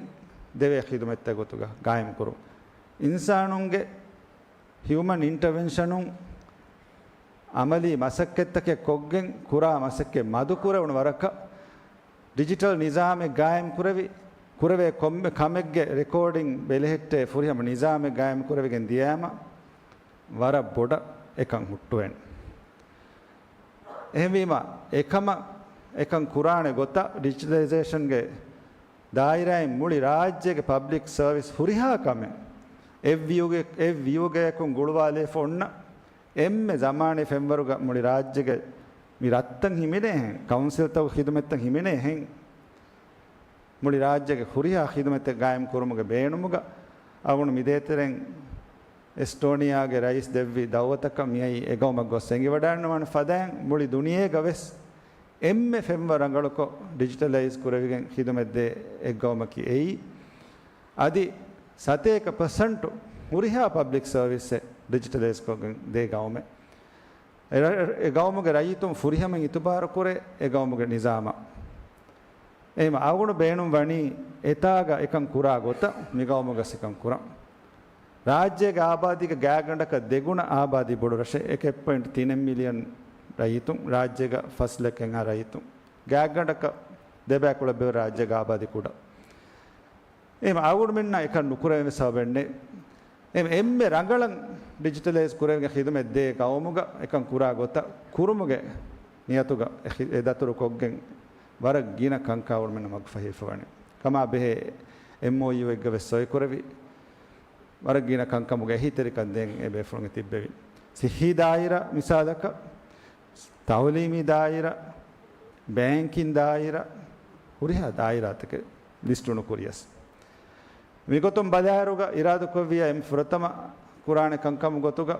ދެވޭ ޚިދުމަތްތައް ގޮތުގަ ގާއިމްކުރުން. އިންސާނުންގެ ހިއުމަން އިންޓަވެންޝަނުން އަމަލީ މަސައްކަތްތަކެއް ކޮށްގެން ކުރާ މަސައްކަތް މަދުކުރެވުނު ވަރަކަށް، ޑިޖިޓަލް ނިޒާމެއް ގާއިމްކުރެވި، ކުރެވޭ ކޮންމެ ކަމެއްގެ ރެކޯޑިން ބެލެހެއްޓޭ ފުރިހަމަ ނިޒާމެއް ގާއިމްކުރެވިގެން ދިޔައިމަ، ވަރަށް ބޮޑަށް އެކަން ހުއްޓުވޭނެ. އެހެންވީމަ، އެކަމަށް އެކަން ކުރާނެ ގޮތަށް ޑިޖިޓަލައިޒޭޝަންގެ ދާއިރާއިން މުޅި ރާއްޖޭގެ ޕަބްލިކް ސަރވިސް ހުރިހާ ކަމެއް އެއް ވިއުގެ-، އެއް ވިއުގަޔަކުން ގުޅުވާލޭފަ އޮންނަ އެންމެ ޒަމާނީ ފެންވަރުގަ މުޅި ރާއްޖޭގެ މި ރަށްތައް ހިމެނޭހެން، ކައުންސިލްތަކުގެ ޚިދުމަތްތައް ހިމެނޭހެން، މުޅި ރާއްޖޭގެ ހުރިހާ ޚިދުމަތެއް ގާއިމް ކުރުމުގެ ބޭނުމުގަ އަޅުގަނޑު މިދޭތެރެއިން އެސްޓޯނިއާގެ ރައީސް ދެއްވި ދައުވަތަކަށް މިއައީ އެގައުމަށް ގޮސް އެނގިވަޑައިގަންނަވާނެ ފަދައިން މުޅި ދުނިޔޭގަ ވެސް އެންމެ ފެންވަރު ރަނގަޅުކޮށް ޑިޖިޓަލައިޒް ކުރެވިގެން ޚިދުމަތްދޭ އެއްގައުމަކީ އެއީ. އަދި ސަތޭކަ ޕަސެންޓު ހުރިހާ ޕަބްލިކް ސަރވިސްއެއް ޑިޖިޓަލައިޒްކޮށްގެން ދޭ ގައުމެއް. އެ ރަ-، އެ ގައުމުގެ ރައްޔިތުން ފުރިހަމައިން އިތުބާރުކުރޭ އެ ގައުމުގެ ނިޒާމަށް. އެހެންވީމަ އަޅުގަނޑު ބޭނުން ވަނީ އެތާގަ އެކަން ކުރާ ގޮތަށް މިގައުމުގަސް އެކަން ކުރަން. ރާއްޖޭގެ އާބާދީގެ ގާތްގަނޑަކަށް ދެގުނަ އާބާދީ ބޮޑު ރަށެއް، އެކެއް ޕޮއިންޓް ތިނެއް މިލިއަން ރައްޔިތުން، ރާއްޖޭގަ ފަސް ލަކަށް އެހާ ރައްޔިތުން. ގާތްގަނޑަކަށް ދެބައިކުޅަ ބެހޭ ރާއްޖޭގެ އާބާދީ ކުޑަ. އެހެންވީމަ އަޅުގަނޑުމެންނަށް އެކަން ނުކުރެވޭނެ ސަބަބެއް ނެތް. އެހެންވީމަ އެންމެ ރަނގަޅަށް ޑިޖިޓަލައިޒް ކުރެވިގެން ޚިދުމަތް ދޭ ގައުމުގަ އެކަން ކުރާ ގޮތަށް ކުރުމުގެ ނިޔަތުގަ އެ ޚި-، އެ ދަތުރު ކޮށްގެން ވަރަށް ގިނަ ކަންކަން އަޅުގަނޑުމެންނަށް މަގުފަހިވެފަ ވަނީ. ކަމާ ބެހޭ އެމްއޯޔޫއެއްގަ ވެސް ސޮއިކުރެވި، ވަރަށް ގިނަ ކަންކަމުގެ އެހީތެރިކަން ދޭން އެ ބޭފުޅުން ތިއްބެވި. ސިއްހީ ދާއިރާ މިސާލަކަށް، ތައުލީމީ ދާއިރާ، ބޭންކިން ދާއިރާ، ހުރިހާ ދާއިރާތަކެއް ލިސްޓު ނުކުރިޔަސް. މިގޮތުން ބަލާއިރުގަ އިރާދަކުރެއްވިޔާ އެންމެ ފުރަތަމަ ކުރާނެ ކަންކަމުގެ ގޮތުގަ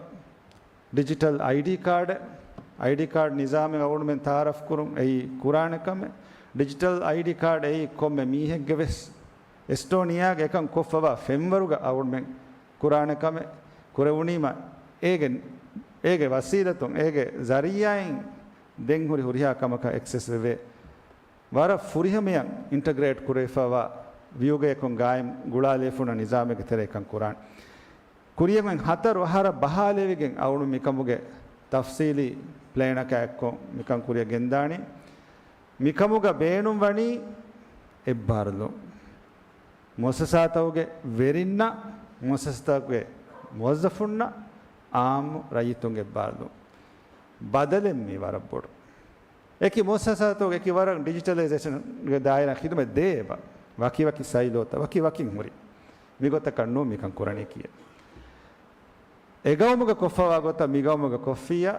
ޑިޖިޓަލް އައިޑީ ކާޑެއް، އައިޑީ ކާޑް ނިޒާމެއް އަޅުގަނޑުމެން ތައާރަފް ކުރުން އެއީ ކުރާނެ ކަމެއް. ޑިޖިޓަލް އައިޑީ ކާޑް އެއީ ކޮންމެ މީހެއްގެ ވެސް އެސްޓޯނިއާގެ އެކަން ކޮށްފަވާ ފެންވަރުގަ އަޅުގަނޑުމެން ކުރާނެ ކަމެއް. ކުރެވުނީމަ އޭގެ، އޭގެ ވަސީލަތުން، އޭގެ ޒަރީއާއިން ދެން ހުރި ހުރިހާ ކަމަކަށް އެކްސެސް ވެވޭ. ވަރަށް ފުރިހަމަޔަށް އިންޓަގްރޭޓް ކުރެވިފަވާ ވިއުގަޔަކުން ގާއިމް ގުޅާލެވިފަ ހުންނަ ނިޒާމެއްގެ ތެރޭ ކަން ކުރާނެ. ކުރިޔަށް އޮތް ހަތަރު އަހަރަށް ބަހާލެވިގެން އަޅުގަނޑު މިކަމުގެ ތަފްސީލީ ޕްލޭނަކާ އެއްކޮށް މިކަން ކުރިޔަށް ގެންދާނީ. މިކަމުގަ ބޭނުން ވަނީ އެއްބާރުލުން. މުއައްސަސާތަކުގެ ވެރިންނަށް، މުއައްސަސާތަކުގެ މުވައްޒަފުންނަށް، އާއްމު ރައްޔިތުންގެ އެއްބާރުލުން. ބަދަލެއް މީ ވަރަށް ބޮޑު. އެކި މުއައްސަސާތަކުގެ އެކި ވަރަށް ޑިޖިޓަލައިޒޭޝަންގެ ދާއިރާ ޚިދުމަތް ދޭ އެބަ. ވަކި ވަކި ސައިލޯތައް، ވަކި ވަކިން ހުރި. މިގޮތަކަށް ނޫން މިކަން ކުރަނީ ކިޔޭ. އެގައުމުގަ ކޮށްފަވާ ގޮތަށް މިގައުމުގަ ކޮށްފިއްޔާ،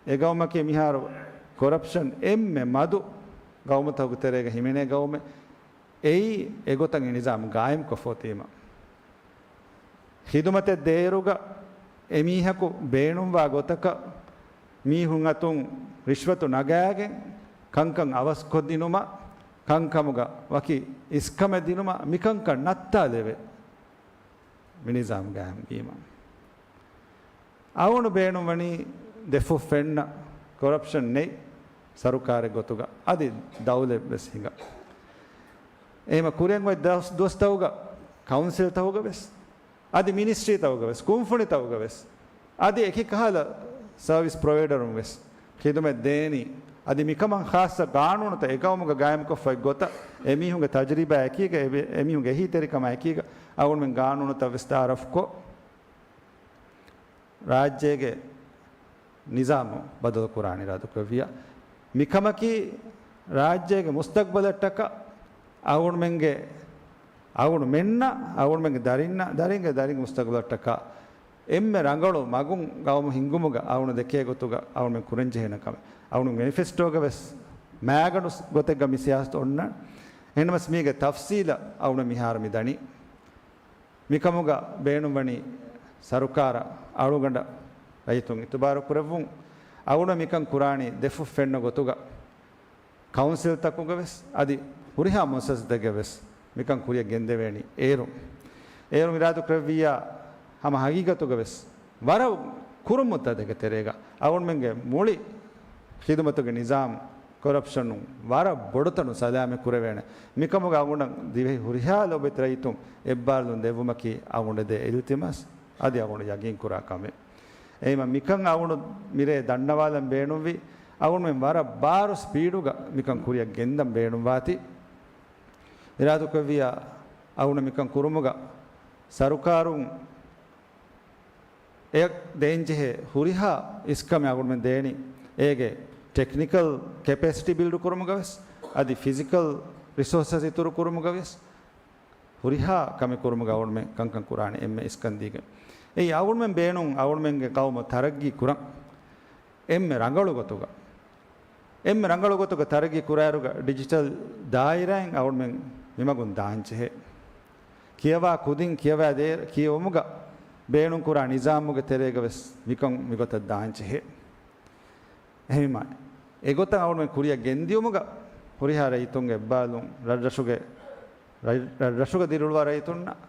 އެގައުމަކީ މިހާރު ކޮރަޕްޝަން އެންމެ މަދު ގައުމުތަކުގެ ތެރޭގަ ހިމެނޭ ގައުމެއް. އެއީ އެގޮތަށް އެ ނިޒާމް ގާއިމްކޮށްފަ އޮތީމަ. ޚިދުމަތެއް ދޭއިރުގަ އެމީހަކު ބޭނުންވާ ގޮތަކަށް މީހުން އަތުން ރިޝްވަތު ނަގާގެން ކަންކަން އަވަސްކޮށްދިނުމަށް، ކަންކަމުގަ ވަކި އިސްކަމެއް ދިނުމަށް މިކަންކަން ނައްތާލެވޭ. މި ނިޒާމް ގާއިމްވީމަ. އަޅުގަނޑު ބޭނުންވަނީ ދެފުށް ފެންނަ ކޮރަޕްޝަން ނެތް ސަރުކާރެއް ގޮތުގަ އަދި ދައުލަތް ވެސް ހިނގާ. އެހެންވީމަ ކުރިއަށް އޮތް ދުވަސް، ދުވަސްތަކުގަ ކައުންސިލްތަކުގަ ވެސް އަދި މިނިސްޓްރީތަކުގަ ވެސް، ކުންފުނިތަކުގަ ވެސް، އަދި އެކި ކަހަލަ ސަރވިސް ޕްރޮވައިޑަރުން ވެސް ޚިދުމަތް ދޭނީ. އަދި މިކަމަށް ޚާއްޞަ ގާނޫނުތައް އެގައުމުގަ ގާއިމްކޮށްފައި ގޮތަށް އެމީހުންގެ ތަޖުރިބާ އެކީގަ، އެ-، އެމީހުންގެ އެހީތެރިކަމާ އެކީގަ އަޅުގަނޑުމެން ގާނޫނުތައް ވެސް ތައާރަފްކޮށް، ރާއްޖޭގެ ނިޒާމު ބަދަލުކުރާނެ އިރާދަކުރެއްވިއްޔާ، މިކަމަކީ ރާއްޖޭގެ މުސްތަގްބަލަށްޓަކާ އަޅުގަނޑުމެންގެ، އަޅުގަނޑުމެންނަށް، އަޅުގަނޑުމެންގެ ދަރިންނަށް، ދަރިންގެ ދަރިންގެ މުސްތަގްބަލަށްޓަކާ އެންމެ ރަނގަޅު މަގުން ގައުމު ހިންގުމުގަ އަޅުގަނޑު ދެކޭ ގޮތުގަ އަޅުގަނޑުމެން ކުރަންޖެހޭނެ ކަމެއް. އަޅުގަނޑު މެނިފެސްޓޯގަ ވެސް މާގަނޑު ގޮތެއްގަ މި ސިޔާސަތު އޮންނަން. އެހެންނަމަވެސް މީގެ ތަފްސީލަށް އަޅުގަނޑު މިހާރު މި ދަނީ. މިކަމުގަ ބޭނުންވަނީ ސަރުކާރަށް އަޅުގަނޑަށް ރައްޔިތުން އިތުބާރު ކުރެއްވުން. އަޅުގަނޑަށް މިކަން ކުރާނީ ދެފުށް ފެންނަ ގޮތުގަ ކައުންސިލްތަކުގަ ވެސް އަދި ހުރިހާ މުއައްސަސާތަކުގަ ވެސް މިކަން ކުރިއަށް ގެންދެވޭނީ އޭރުން. އޭރުން އިރާދަކުރެއްވިއްޔާ ހަމަ ހަގީގަތުގަ ވެސް ވަރަށް ކުރުމު ތަދެއްގެ ތެރޭގަ އަޅުގަނޑުމެންގެ މުޅި ޚިދުމަތުގެ ނިޒާމް ކޮރަޕްޝަނުން ވަރަށް ބޮޑުތަނު ސަލާމަތް ކުރެވޭނެ. މިކަމުގަ އަޅުގަނޑަށް ދިވެހި ހުރިހާ ލޯބިވެތި ރައްޔިތުން އެއްބާރުލުން ދެއްވުމަކީ އަޅުގަނޑު ދޭ އިލްތިމާސް. އަދި އަޅުގަނޑު ޔަގީން ކުރާ ކަމެއް. އެހެންވީމަ މިކަން އަޅުގަނޑު މިރޭ ދަންނަވާލަން ބޭނުންވީ، އަޅުގަނޑުމެން ވަރަށް ބާރު ސްޕީޑުގަ މިކަން ކުރިއަށް ގެންދަން ބޭނުންވާތީ. އިރާދަކުރެއްވިއްޔާ އަޅުގަނޑު މިކަން ކުރުމުގަ ސަރުކާރުން އެއަށް ދޭންޖެހޭ ހުރިހާ އިސްކަމެއް އަޅުގަނޑުމެން ދޭނީ، އޭގެ ޓެކްނިކަލް ކެޕޭސިޓީ ބިލްޑް ކުރުމުގަ ވެސް، އަދި ފިޒިކަލް ރިސޯސަސް އިތުރު ކުރުމުގަ ވެސް، ހުރިހާ ކަމެއް ކުރުމުގަ އަޅުގަނޑުމެން ކަންކަން ކުރާނެ އެންމެ އިސްކަން ދީގެން. އެއީ އަޅުގަނޑުމެން ބޭނުން އަޅުގަނޑުމެންގެ ޤައުމު ތަރައްގީ ކުރަން އެންމެ ރަނގަޅު ގޮތުގަ. އެންމެ ރަނގަޅު ގޮތުގަ ތަރައްގީ ކުރާއިރުގަ ޑިޖިޓަލް ދާއިރާއިން އަޅުގަނޑުމެން މިމަގުން ދާންޖެހޭ. ކިޔަވާ ކުދިން ކިޔަވާ ދޭ ކިޔެވުމުގަ ބޭނުންކުރާ ނިޒާމުގެ ތެރޭގަ ވެސް މިކަން މިގޮތަށް ދާންޖެހޭ. އެހެންވީމަ، އެގޮތަށް އަޅުގަނޑުމެން ކުރިއަށް ގެންދިޔުމުގަ ހުރިހާ ރައްޔިތުންގެ އެއްބާލުން، ރަށްރަށުގެ، ރަށް، ރަށްރަށުގަ ދިރިއުޅުވާ ރައްޔިތުންނަށް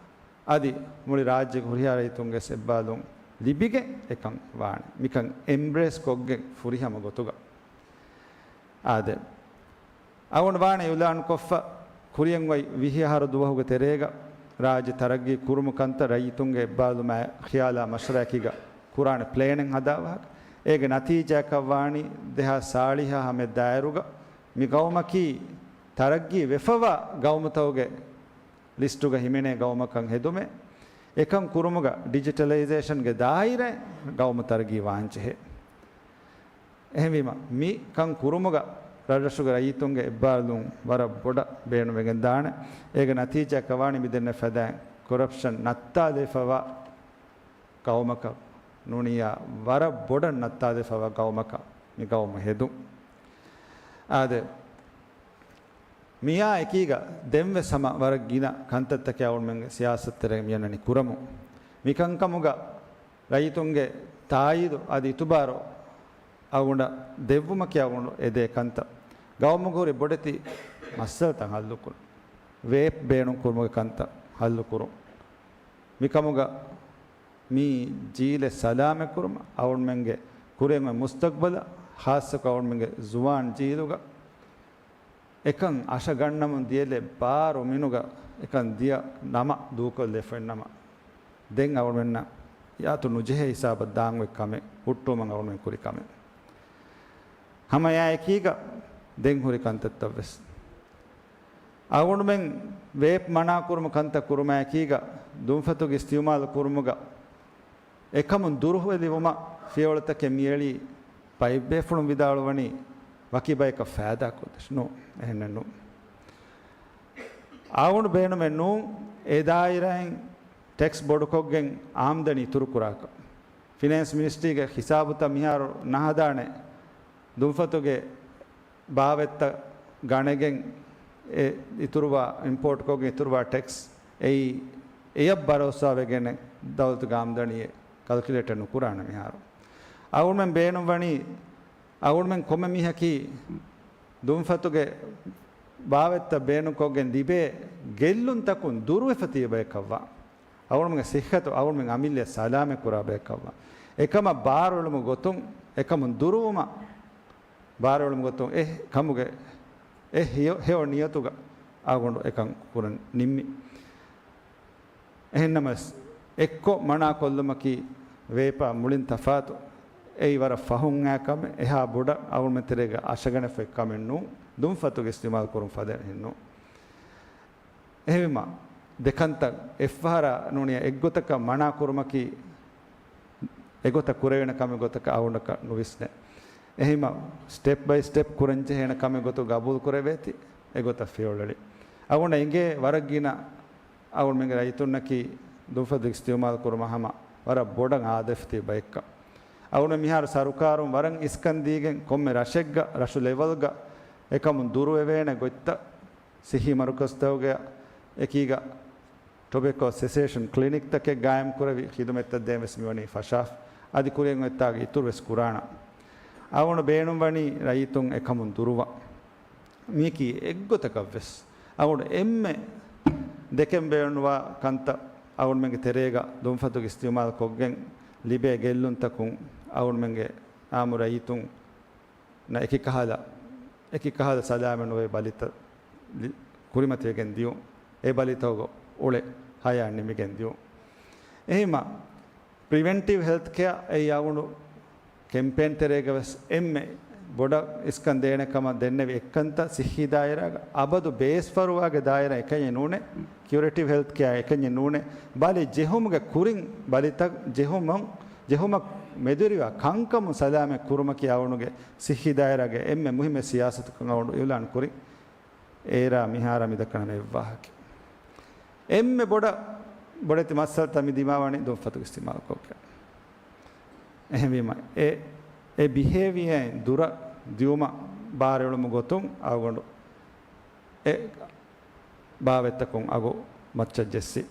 އަދި މުޅި ރާއްޖޭގެ ހުރިހާ ރައްޔިތުންގެ އެއްބާލުން ލިބިގެން އެކަން ވާނެ. މިކަން އެމްބްރޭސް ކޮށްގެން ފުރިހަމަ ގޮތުގަ. އާދެ، އަޅުގަނޑު ވާނެ އިއުލާންކޮށްފަ ކުރިއަށް އޮތް ވިހި އަހަރު ދުވަހުގެ ތެރޭގަ ރާއްޖެ ތަރައްގީ ކުރުމު ކަންތައް ރައްޔިތުންގެ އެއްބާލުމާއި ޚިޔާލާ މަޝްވަރާއެކީގަ ކުރާނެ ޕްލޭނެއް ހަދާ ވާހަކަ. އޭގެ ނަތީޖާއަކަށް ވާނީ ދެހާސް ސާޅީހާ ހަމަ ދާއިރުގަ މި ގައުމަކީ ތަރައްގީ ވެފަވާ ގައުމުތަކުގެ ލިސްޓުގަ ހިމެނޭ ގައުމަކަށް ހެދުމެއް. އެކަން ކުރުމުގަ ޑިޖިޓަލައިޒޭޝަންގެ ދާއިރާއިން ގައުމު ތަރައްގީ ވާންޖެހޭ. އެހެންވީމަ، މި ކަން ކުރުމުގަ ރަށްރަށުގެ ރައްޔިތުންގެ އެއްބާރުލުން ވަރަށް ބޮޑަށް ބޭނުންވެގެން ދާނެ. އޭގެ ނަތީޖާއަކަށް ވާނީ މިދެންނެވި ފަދައިން ކޮރަޕްޝަން ނައްތާލެވިފަވާ ގައުމަކަށް ނޫނިއްޔާ ވަރަށް ބޮޑަށް ނައްތާލެވިފަވާ ގައުމަކަށް މި ގައުމު ހެދުން. އާދެ، މިއާ އެކީގަ ދެންވެސް ހަމަ ވަރަށް ގިނަ ކަންތައްތަކެއް އަޅުގަނޑުމެންގެ ސިޔާސަތުތެރޭގަ މިއަންނަނީ ކުރަމުން. މިކަންކަމުގަ ރައްޔިތުންގެ ތާއީދު އަދި އިތުބާރު އަޅުގަނޑަށް ދެއްވުމަކީ އަޅުގަނޑު އެދޭ ކަންތައް. ގައުމުގަ ހުރި ބޮޑެތި މައްސަލަތައް ހައްލުކުރުން. ވޭޕް ބޭނުންކުރުމުގެ ކަންތައް ހައްލުކުރުން. މިކަމުގަ މި ޖީލެއް ސަލާމަތްކުރުމަށް އަޅުގަނޑުމެންގެ ކުރިއަށް އޮތް މުސްތަގްބަލަށް، ޚާއްޞަކޮށް އަޅުގަނޑުމެންގެ ޒުވާން ޖީލުގަ އެކަން އަށަގަންނަމުން ދިޔަލެއް ބާރު މިނުގަ އެކަން ދިޔަ ނަމަ ދޫކޮށްލެފައިން ނަމަ، ދެން އަޅުގަނޑުމެންނަށް އިއްޔާތު ނުޖެހޭ ހިސާބަށް ދާން އޮތް ކަމެއް ހުއްޓުވުމަށް އަޅުގަނޑުމެން ކުރި ކަމެއް. ހަމަ އެއާ އެކީގަ ދެން ހުރި ކަންތައްތައް ވެސް. އަޅުގަނޑުމެން ވޭޕް މަނާކުރުމު ކަންތައް ކުރުމާ އެކީގަ، ދުންފަތުގެ އިސްތިއުމާލު ކުރުމުގަ އެކަމުން ދުރުހެލިވުމަށް ފިޔަވަޅުތަކެއް މިއެޅީ، ބައެއްބޭފުޅުން ވިދާޅުވަނީ ވަކި ބަޔަކަށް ފައިދާކޮށްދޭށޭ. ނޫ، އެހެނެއް ނޫ. އަޅުގަނޑު ބޭނުމެއް ނޫން އެ ދާއިރާއިން ޓެކްސް ބޮޑުކޮށްގެން އާމްދަނީ އިތުރުކުރާކަށް. ފިނޭންސް މިނިސްޓްރީގެ ހިސާބުތައް މިހާރު ނަހަދާނެ ދުންފަތުގެ ބާވަތްތައް ގަނެގެން އެ އިތުރުވާ، އިމްޕޯޓްކޮށްގެން އިތުރުވާ ޓެކްސް އެއީ، އެޔަށް ބަރޯސާވެގެން ދައުލަތުގެ އާމްދަނީ ކަލްކިއުލޭޓެއް ނުކުރާނެ މިހާރު. އަޅުގަނޑުމެން ބޭނުންވަނީ، އަޅުގަނޑުމެން ކޮންމެ މީހަކީ ދުންފަތުގެ ބާވަތްތައް ބޭނުންކޮށްގެން ލިބޭ ގެއްލުންތަކުން ދުރުވެފަ ތިބި ބަޔަކަށްވާ. އަޅުގަނޑުމެންގެ ސިއްހަތު، އަޅުގަނޑުމެން އަމިއްލައަށް ސަލާމަތް ކުރާ ބަޔަކަށްވާ. އެކަމަށް ބާރުއެޅުމުގެ ގޮތުން، އެކަމުން ދުރުވުމަށް ބާރުއެޅުމުގެ ގޮތުން އެ ކަމުގެ އެ ހެޔޮ، ހެޔޮ ނިޔަތުގަ އަޅުގަނޑު އެކަން ކުރަން ނިންމި. އެހެންނަމަވެސް، އެއްކޮށް މަނާ ކޮށްލުމަކީ ވޭޕާ މުޅިން ތަފާތު. އެއީ ވަރަށް ފަހުން އައި ކަމެއް، އެހާ ބޮޑަށް އަޅުގަނޑުމެން ތެރޭގަ އަށަގަނެފައި ކަމެއް ނޫން، ދުންފަތުގެ އިސްތިއުމާލު ކުރުން ފަދައިން ނޫން. އެހެންވީމަ، ދެކަންތައް އެއްފަހަރާ ނޫނިއްޔާ އެއްގޮތަކަށް މަނާ ކުރުމަކީ، އެގޮތަށް ކުރެވޭނެ ކަމެއް ގޮތަކަށް އަޅުގަނޑަކަށް ނުވިސްނޭ. އެހެންވީމަ، ސްޓެޕް ބައި ސްޓެޕް ކުރަންޖެހޭނެ ކަމެއް ގޮތަށް ގަބޫލު ކުރެވޭތީ، އެގޮތަށް ފިޔަވަޅު އެޅި. އަޅުގަނޑަށް އެނގޭ ވަރަށް ގިނަ އަޅުގަނޑުމެންގެ ރައްޔިތުންނަކީ ދުންފަތު އިސްތިއުމާލު ކުރުމަށް ހަމަ ވަރަށް ބޮޑަށް އާދަވެފަ ތިބި ބައެއްކަން. އަޅުގަނޑު މިހާރު ސަރުކާރުން ވަރަށް އިސްކަން ދީގެން ކޮންމެ ރަށެއްގަ، ރަށު ލެވެލްގަ އެކަމުން ދުރުވެވޭނެ ގޮތްތައް ސިއްހީ މަރުކަޒުތަކުގެ އެކީގަ ޓޮބެކޯ ސެސޭޝަން ކްލިނިކްތަކެއް ގާއިމް ކުރެވި، ޚިދުމަތްތައް ދޭން ވެސް މިވަނީ ފަށާފަ. އަދި ކުރިއަށް އޮތްތާގެ އިތުރު ވެސް ކުރާނަން. އަޅުގަނޑު ބޭނުންވަނީ ރައްޔިތުން އެކަމުން ދުރުވާ. މީކީ އެއްގޮތަކަށް ވެސް އަޅުގަނޑު އެންމެ ދެކެން ބޭނުންވާ ކަންތައް އަޅުގަނޑުމެންގެ ތެރޭގަ ދުންފަތުގެ އިސްތިޢުމާލު ކޮށްގެން ލިބޭ ގެއްލުންތަކުން އަޅުގަނޑުމެންގެ އާއްމު ރައްޔިތުންނަށް އެކިކަހަލަ، އެކިކަހަލަ ސަލާމަތް ނުވޭ ބަލިތައް ލި-، ކުރިމަތިވެގެން ދިޔުން. އެ ބަލިތަކުގަ އުޅޭ ހަޔާތް ނިމިގެން ދިޔުން. އެހެންވީމަ، ޕްރިވެންޓިވް ހެލްތް ކެއާ އެއީ އަޅުގަނޑު ކެމްޕޭން ތެރޭގަ ވެސް އެންމެ ބޮޑަށް އިސްކަން ދޭނެ ކަމަށް ދެންނެވި އެއްކަންތައް ސިއްހީ ދާއިރާގަ އަބަދު ބޭސްފަރުވާގެ ދާއިރާ އެކަންޏެއް ނޫނޭ، ކިއުރޭޓިވް ހެލްތް ކެއާ އެކަންޏެއް ނޫނޭ، ބަލި ޖެހުމުގެ ކުރިން ބަލިތައް ޖެހުމުން، ޖެހުމަށް މެދުވެރިވާ ކަންކަމުން ސަލާމަތް ކުރުމަކީ އަޅުގަނޑުގެ ސިއްހީ ދާއިރާގެ އެންމެ މުހިއްމު ސިޔާސަތުކަން އަޅުގަނޑު އިޢުލާން ކުރި. އޭރާ މިހާރާ މިދައްކަން ހަމަ އެއްވާހަކަ. އެންމެ ބޮޑަށް، ބޮޑެތި މައްސަލަތައް މި ދިމާވަނީ ދުންފަތުގެ އިސްތިޢުމާލު ކޮށްގެން. އެހެންވީމަ، އެ، އެ ބިހޭވިއަރއިން ދުރަށް ދިއުމަށް ބާރުއެޅުމުގެ ގޮތުން އަޅުގަނޑު އެ ބާވަތްތަކުން އަގު މައްޗަށް ޖެއްސި.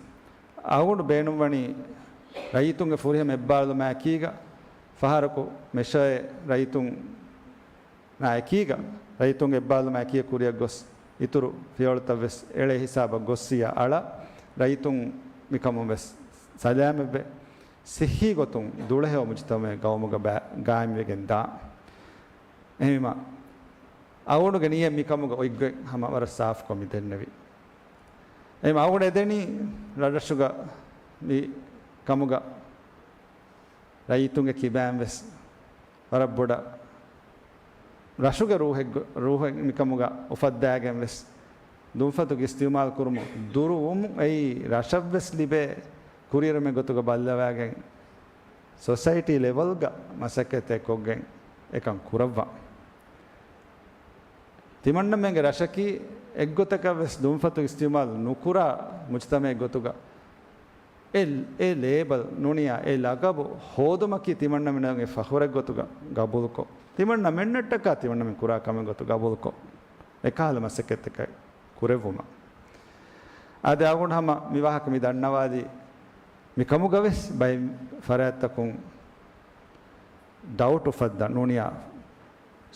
އަޅުގަނޑު ބޭނުންވަނީ ރައްޔިތުންގެ ފުރިހަމަ އެއްބާރުލުމާ އެކީގަ ފަހަރަކު މެޝައެއް ރައްޔިތުން އެކީގަ، ރައްޔިތުންގެ އެއްބާރުލުމާ އެކީގަ ކުރިއަށް ގޮސް، އިތުރު ފިޔަވަޅުތައް ވެސް އެޅޭ ހިސާބަށް ގޮއްސިއްޔާ އަޅާ، ރައްޔިތުން މިކަމުން ވެސް ސަލާމަތްވެ، ސިއްހީ ގޮތުން ދުޅަހެޔޮ މުޖުތަމަޢެއް ގައުމުގަ ބަ-، ގާއިމްވެގެން ދާން. އެހެންވީމަ، އަޅުގަނޑުގެ ނިޔަތް މިކަމުގަ އޮތްގޮތް ހަމަ ވަރަށް ސާފުކޮށް މި ދެންނެވި. އެހެންވީމަ، އަޅުގަނޑު އެދެނީ ރަށްރަށުގަ މި ކަމުގަ ރައްޔިތުންގެ ކިބައިން ވެސް ވަރަށް ބޮޑަށް ރަށުގެ ރޫހެއްގަ-، ރޫހެއް މިކަމުގަ އުފައްދާގެން ވެސް ދުންފަތުގެ އިސްތިޢުމާލު ކުރުމުން ދުރުވުމުން އެއީ ރަށަށް ވެސް ލިބޭ ކުރިއެރުމެއް ގޮތުގަ ބައްލަވާގެން ސޮސައިޓީ ލެވެލްގަ މަސައްކަތްތައް ކޮށްގެން އެކަން ކުރައްވާ. ތިމަންނަމެންގެ ރަށަކީ އެއްގޮތަކަށް ވެސް ދުންފަތު އިސްތިޢުމާލު ނުކުރާ މުޖުތަމަޢެއް ގޮތުގަ އެ، އެ ލޭބަލް ނޫނިޔާ އެ ލަގަބު ހޯދުމަކީ ތިމަންނަމެންގެ ފަޚުރެއް ގޮތުގަ ގަބޫލުކޮށް، ތިމަންނަމެންނަށްޓަކާ ތިމަންނަމެން ކުރާ ކަމެއް ގޮތުގަ ގަބޫލުކޮށް، އެކަހަލަ މަސައްކަތްތަކެއް ކުރެއްވުމަށް. އާދެ، އަޅުގަނޑު ހަމަ މި ވާހަކަ މި ދަންނަވާލީ މިކަމުގަ ވެސް ބައެއް ފަރާތްތަކުން ޑައުޓް އުފައްދާ ނޫނިޔާ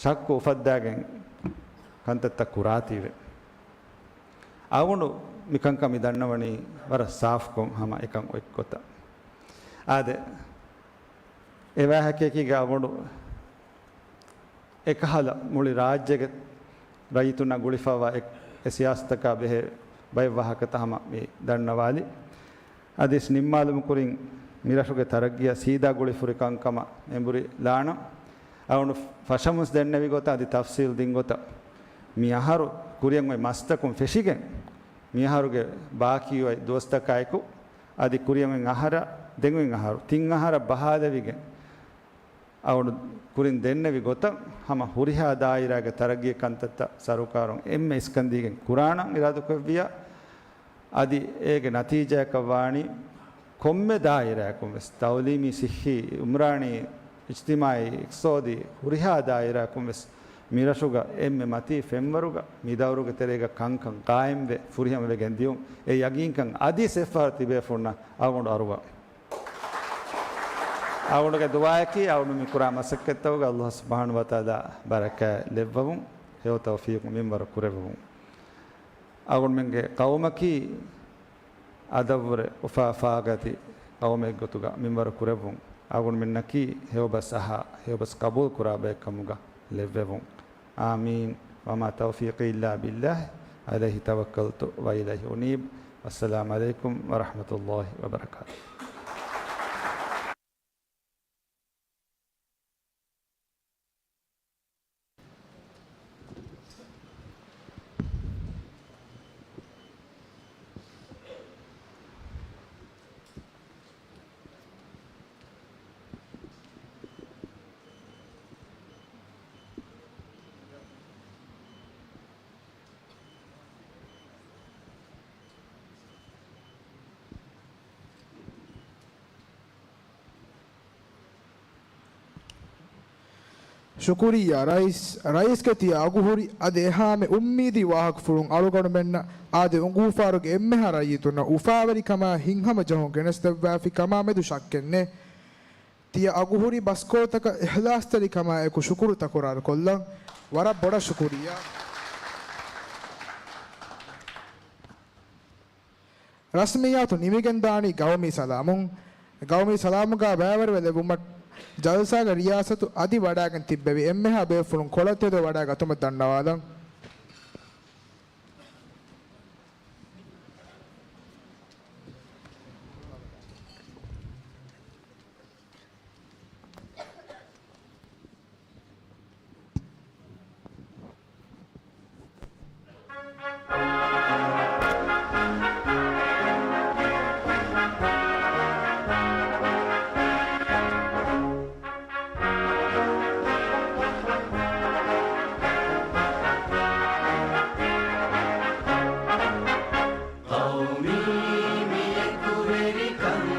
ޝައްކު އުފައްދާގެން ކަންތައްތައް ކުރާތީވެ. އަޅުގަނޑު މިކަންކަން މި ދަންނަވަނީ ވަރަށް ސާފުކޮށް ހަމަ އެކަން އޮތްގޮތަށް. އާދެ، އެ ވާހަކައަކީގަ އަޅުގަނޑު އެކަހަލަ މުޅި ރާއްޖޭގެ ރައްޔިތުންނަށް ގުޅިފައިވާ އެ، އެ ސިޔާސަތަކާ ބެހޭ ބައެއް ވާހަކަތައް ހަމަ މި ދަންނަވާލި. އަދި ނިންމާލުމުގެ ކުރިން މިރަށުގެ ތަރައްގީއަށް ސީދާ ގުޅިފުރި ކަންކަމަށް އެނބުރި ލާނަ އަޅުގަނޑު ފަށަމުން ދެންނެވި ގޮތަށް އަދި ތަފްސީލް ދިން ގޮތަށް މި އަހަރު ކުރިއަށް އޮތް މަސްތަކުން ފެށިގެން މި އަހަރުގެ ބާކީ އޮތް ދުވަސްތަކާއެކު އަދި ކުރިއަށް އޮތް އަހަރަށް ދެން އޮތް އަހަރު ތިން އަހަރަށް ބަހާލެވިގެން އަޅުގަނޑު ކުރިން ދެންނެވި ގޮތަށް ހަމަ ހުރިހާ ދާއިރާގެ ތަރައްގީ ކަންތައްތައް ސަރުކާރުން އެންމެ އިސްކަން ދީގެން ކުރާނަން އިރާދަކުރެއްވިއްޔާ، އަދި އޭގެ ނަތީޖާއަކަށް ވާނީ ކޮންމެ ދާއިރާއަކުން ވެސް ތައުލީމީ، ސިއްހީ، އުމްރާނީ، އިޖްތިމާޢީ، އިޤްތިޞާދީ ހުރިހާ ދާއިރާއަކުން ވެސް މިރަށުގަ އެންމެ މަތީ ފެންވަރުގަ މި ދައުރުގެ ތެރޭގަ ކަންކަން ޤާއިމްވެ ފުރިހަމަވެގެން ދިޔުން. އެ ޔަގީންކަން އަދިސް އެއްފަހަރު ތިބޭފުޅުންނަށް އަޅުގަނޑު އަރުވާ. އަޅުގަނޑުގެ ދުޢާއަކީ އަޅުގަނޑު މި ކުރާ މަސައްކަތްތަކުގަ ﷲ ސުބްޙާނަހޫ ވަތަޢާލާ ބަރަކާތް ލެއްވަވުން، ހެޔޮ ތައުފީޤު މިންވަރު ކުރެއްވަވުން. އަޅުގަނޑުމެންގެ ޤައުމަކީ އަދަށްވުރެ އުފާ ފާގަތި ޤައުމެއްގޮތުގަ މިންވަރު ކުރެއްވުން. އަޅުގަނޑުމެންނަކީ ހެޔޮބަސް އަހާ، ހެޔޮބަސް ޤަބޫލު ކުރާ ބައެއް ކަމުގަ ލެއްވެވުން. އާމީން. وما توفيقي إلا بالله، عليه توكلت وإليه أنيب. والسلام عليكم ورحمة الله وبركاته. ޝުކުރިއްޔާ ރައީސް. ރައީސްގެ ތިޔަ އަގުހުރި އަދި އެހާމެ އުއްމީދީ ވާހަކަފުޅުން އަޅުގަނޑުމެންނަށް އާދެ، އުނގޫފާރުގެ އެންމެހާ ރައްޔިތުންނަށް އުފާވެރިކަމާ ހިތްހަމަޖެހުން ގެނެސްދެއްވާފި ކަމާމެދު ޝައްކެއްނެތް. ތިޔަ އަގުހުރި ބަސްކޮޅުތަކަށް އިޚްލާޞްތެރިކަމާއެކު ޝުކުރު ތަކުރާރުކޮށްލަން. ވަރަށް ބޮޑަށް ޝުކުރިއްޔާ. ރަސްމިއްޔާތު ނިމިގެންދާނީ ގައުމީ ސަލާމުން. ގައުމީ ސަލާމުގާ ބައިވެރިވެލެއްވުމަށް ޖަލްސާގެ ރިޔާސަތު އަދި ވަޑައިގެން ތިއްބެވި އެންމެހާ ބޭފުޅުން ކޮޅަށް ތެދު ވަޑައިގަތުމަށް ދަންނަވާލަން. ޤައުމީ މި އެކުވެރިކަން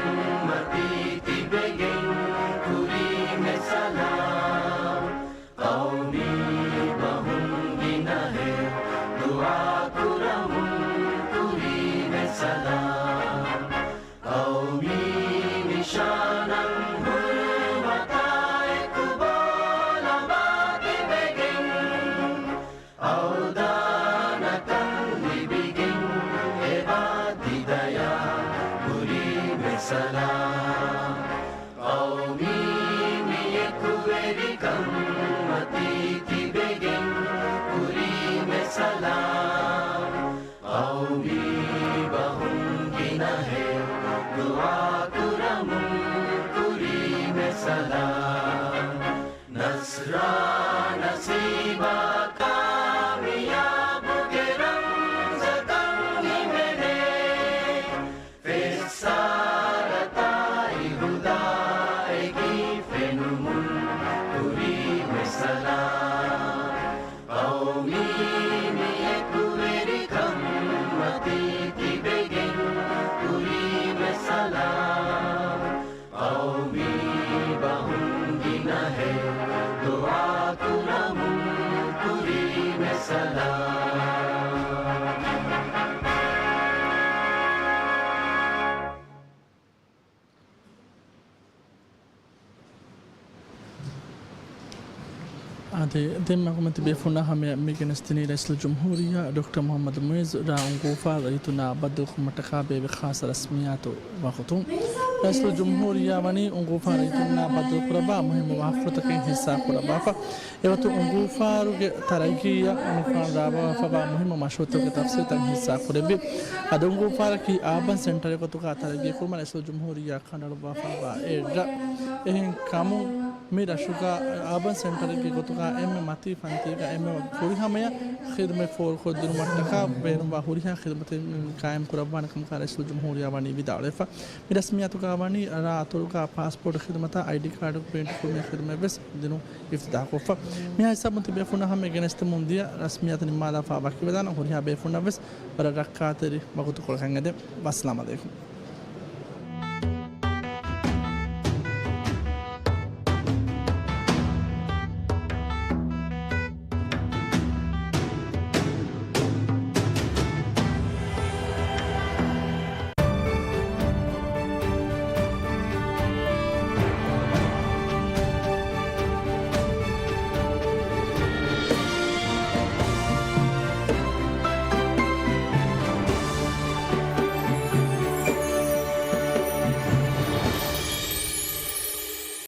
މަތީ ތިބެގެން ކުރީމެ ސަލާމް. ޤައުމީ ބަހުން ގިނަހެއް ދުޢާ ކުރަމުން ކުރީމެ ސަލާމް. ޤައުމީ ނިޝާނަށް ހުރުމަތާ އެކު ބޯލަމާ ތިބެގެން، އަވްދާނަކަން ލިބިގެން އެބާ ތި ދަޔާ ކުރީމެ ސަލާމް. ޤައުމީ މި އެކުވެރިކަން މަތީ ތިބެގެން ކުރީމެ ސަލާމް. ޤައުމީ ބަހުން ގިނަހެއް ދުޢާ ކުރަމުން ކުރީމެ ސަލާމް. ނަޞްރާ ނަސީބާ ކާމިޔާބުގެ ރަމްޒަކަށް ހިމެނޭ. ފެއްސާރަތާއި ހުދާއެކީ ފެނުމުން ކުރީމެ ސަލާމް. ޤައުމީ މި އެކުވެރިކަން މަތީ ތިބެގެން ކުރީމެ ސަލާމް. ޤައުމީ ބަހުން ގިނަހެއް ދުޢާ ކުރަމުން ކުރީމެ ސަލާމް. އާދެ، ދެން މަގުމަތި ބޭފުޅުންނާ ހަމަޔަށް މި ގެނެސްދިނީ ރައީސުލްޖުމްހޫރިއްޔާ ޑޮކްޓަރ މުޙައްމަދު މުޢިއްޒު ރ. އުނގޫފާރު ރައްޔިތުންނާ ބައްދަލުކުރުމަށްޓަކާ ބޭއްވި ޚާއްޞަ ރަސްމިއްޔާތު ވަގުތުން. ރައީސުލްޖުމްހޫރިއްޔާ ވަނީ އުނގޫފާރު ރައްޔިތުންނާ ބައްދަލުކުރައްވާ މުހިއްމު ވާހަކަފުޅުތަކެއް ހިއްސާކުރައްވާފަ. އެގޮތުން އުނގޫފާރުގެ ތަރައްގީއަށް އުނގޫފާރުން ރާވާފައިވާ މުހިއްމު މަޝްރޫޢުތަކުގެ ތަފްސީލްތައް ހިއްސާކުރެއްވި. އަދި އުނގޫފާރަކީ އާބަން ސެންޓަރެއް ގޮތުގަ ތަރައްގީކުރުމަށް ރައީސުލްޖުމްހޫރިއްޔާ ކަނޑައަޅުއްވާފައިވާ އެއް ރަށް. އެހެން ކަމުން މި ރަށުގަ އާބަން ސެންޓަރެއްގެ ގޮތުގަ އެންމެ މަތީ ފަންތީގަ އެންމެ ފުރިހަމަޔަށް ޚިދުމަތް ފޯރުކޮށްދިނުމަށްޓަކާ ބޭނުންވާ ހުރިހާ ޚިދުމަތެއް ޤާއިމް ކުރައްވާނެ ކަމަކަށް ރައީސުލްޖުމްހޫރިއްޔާ ވަނީ ވިދާޅުވެފަ. މި ރަސްމިއްޔާތުގަ ވަނީ ރާ އަތޮޅުގަ ޕާސްޕޯޓް ޚިދުމަތާ އައިޑީ ކާޑު ޕްރިންޓް ކުރުމުގެ ޚިދުމަތްވެސް ދިނުން އިފްތިތާޙުކޮށްފަ. މިހާ ހިސާބުން ތިބޭފުޅުންނާ ހަމަޔަށް ގެނެސްދެމުން ދިޔަ ރަސްމިއްޔާތު ނިންމާލާފަ ވަކިވެދާނަން. ހުރިހާ ބޭފުޅުންނަށްވެސް ވަރަށް ރައްކާތެރި ވަގުތުކޮޅަކަށް އެދެން. ވައްސަލާމް ޢަލައިކުމް.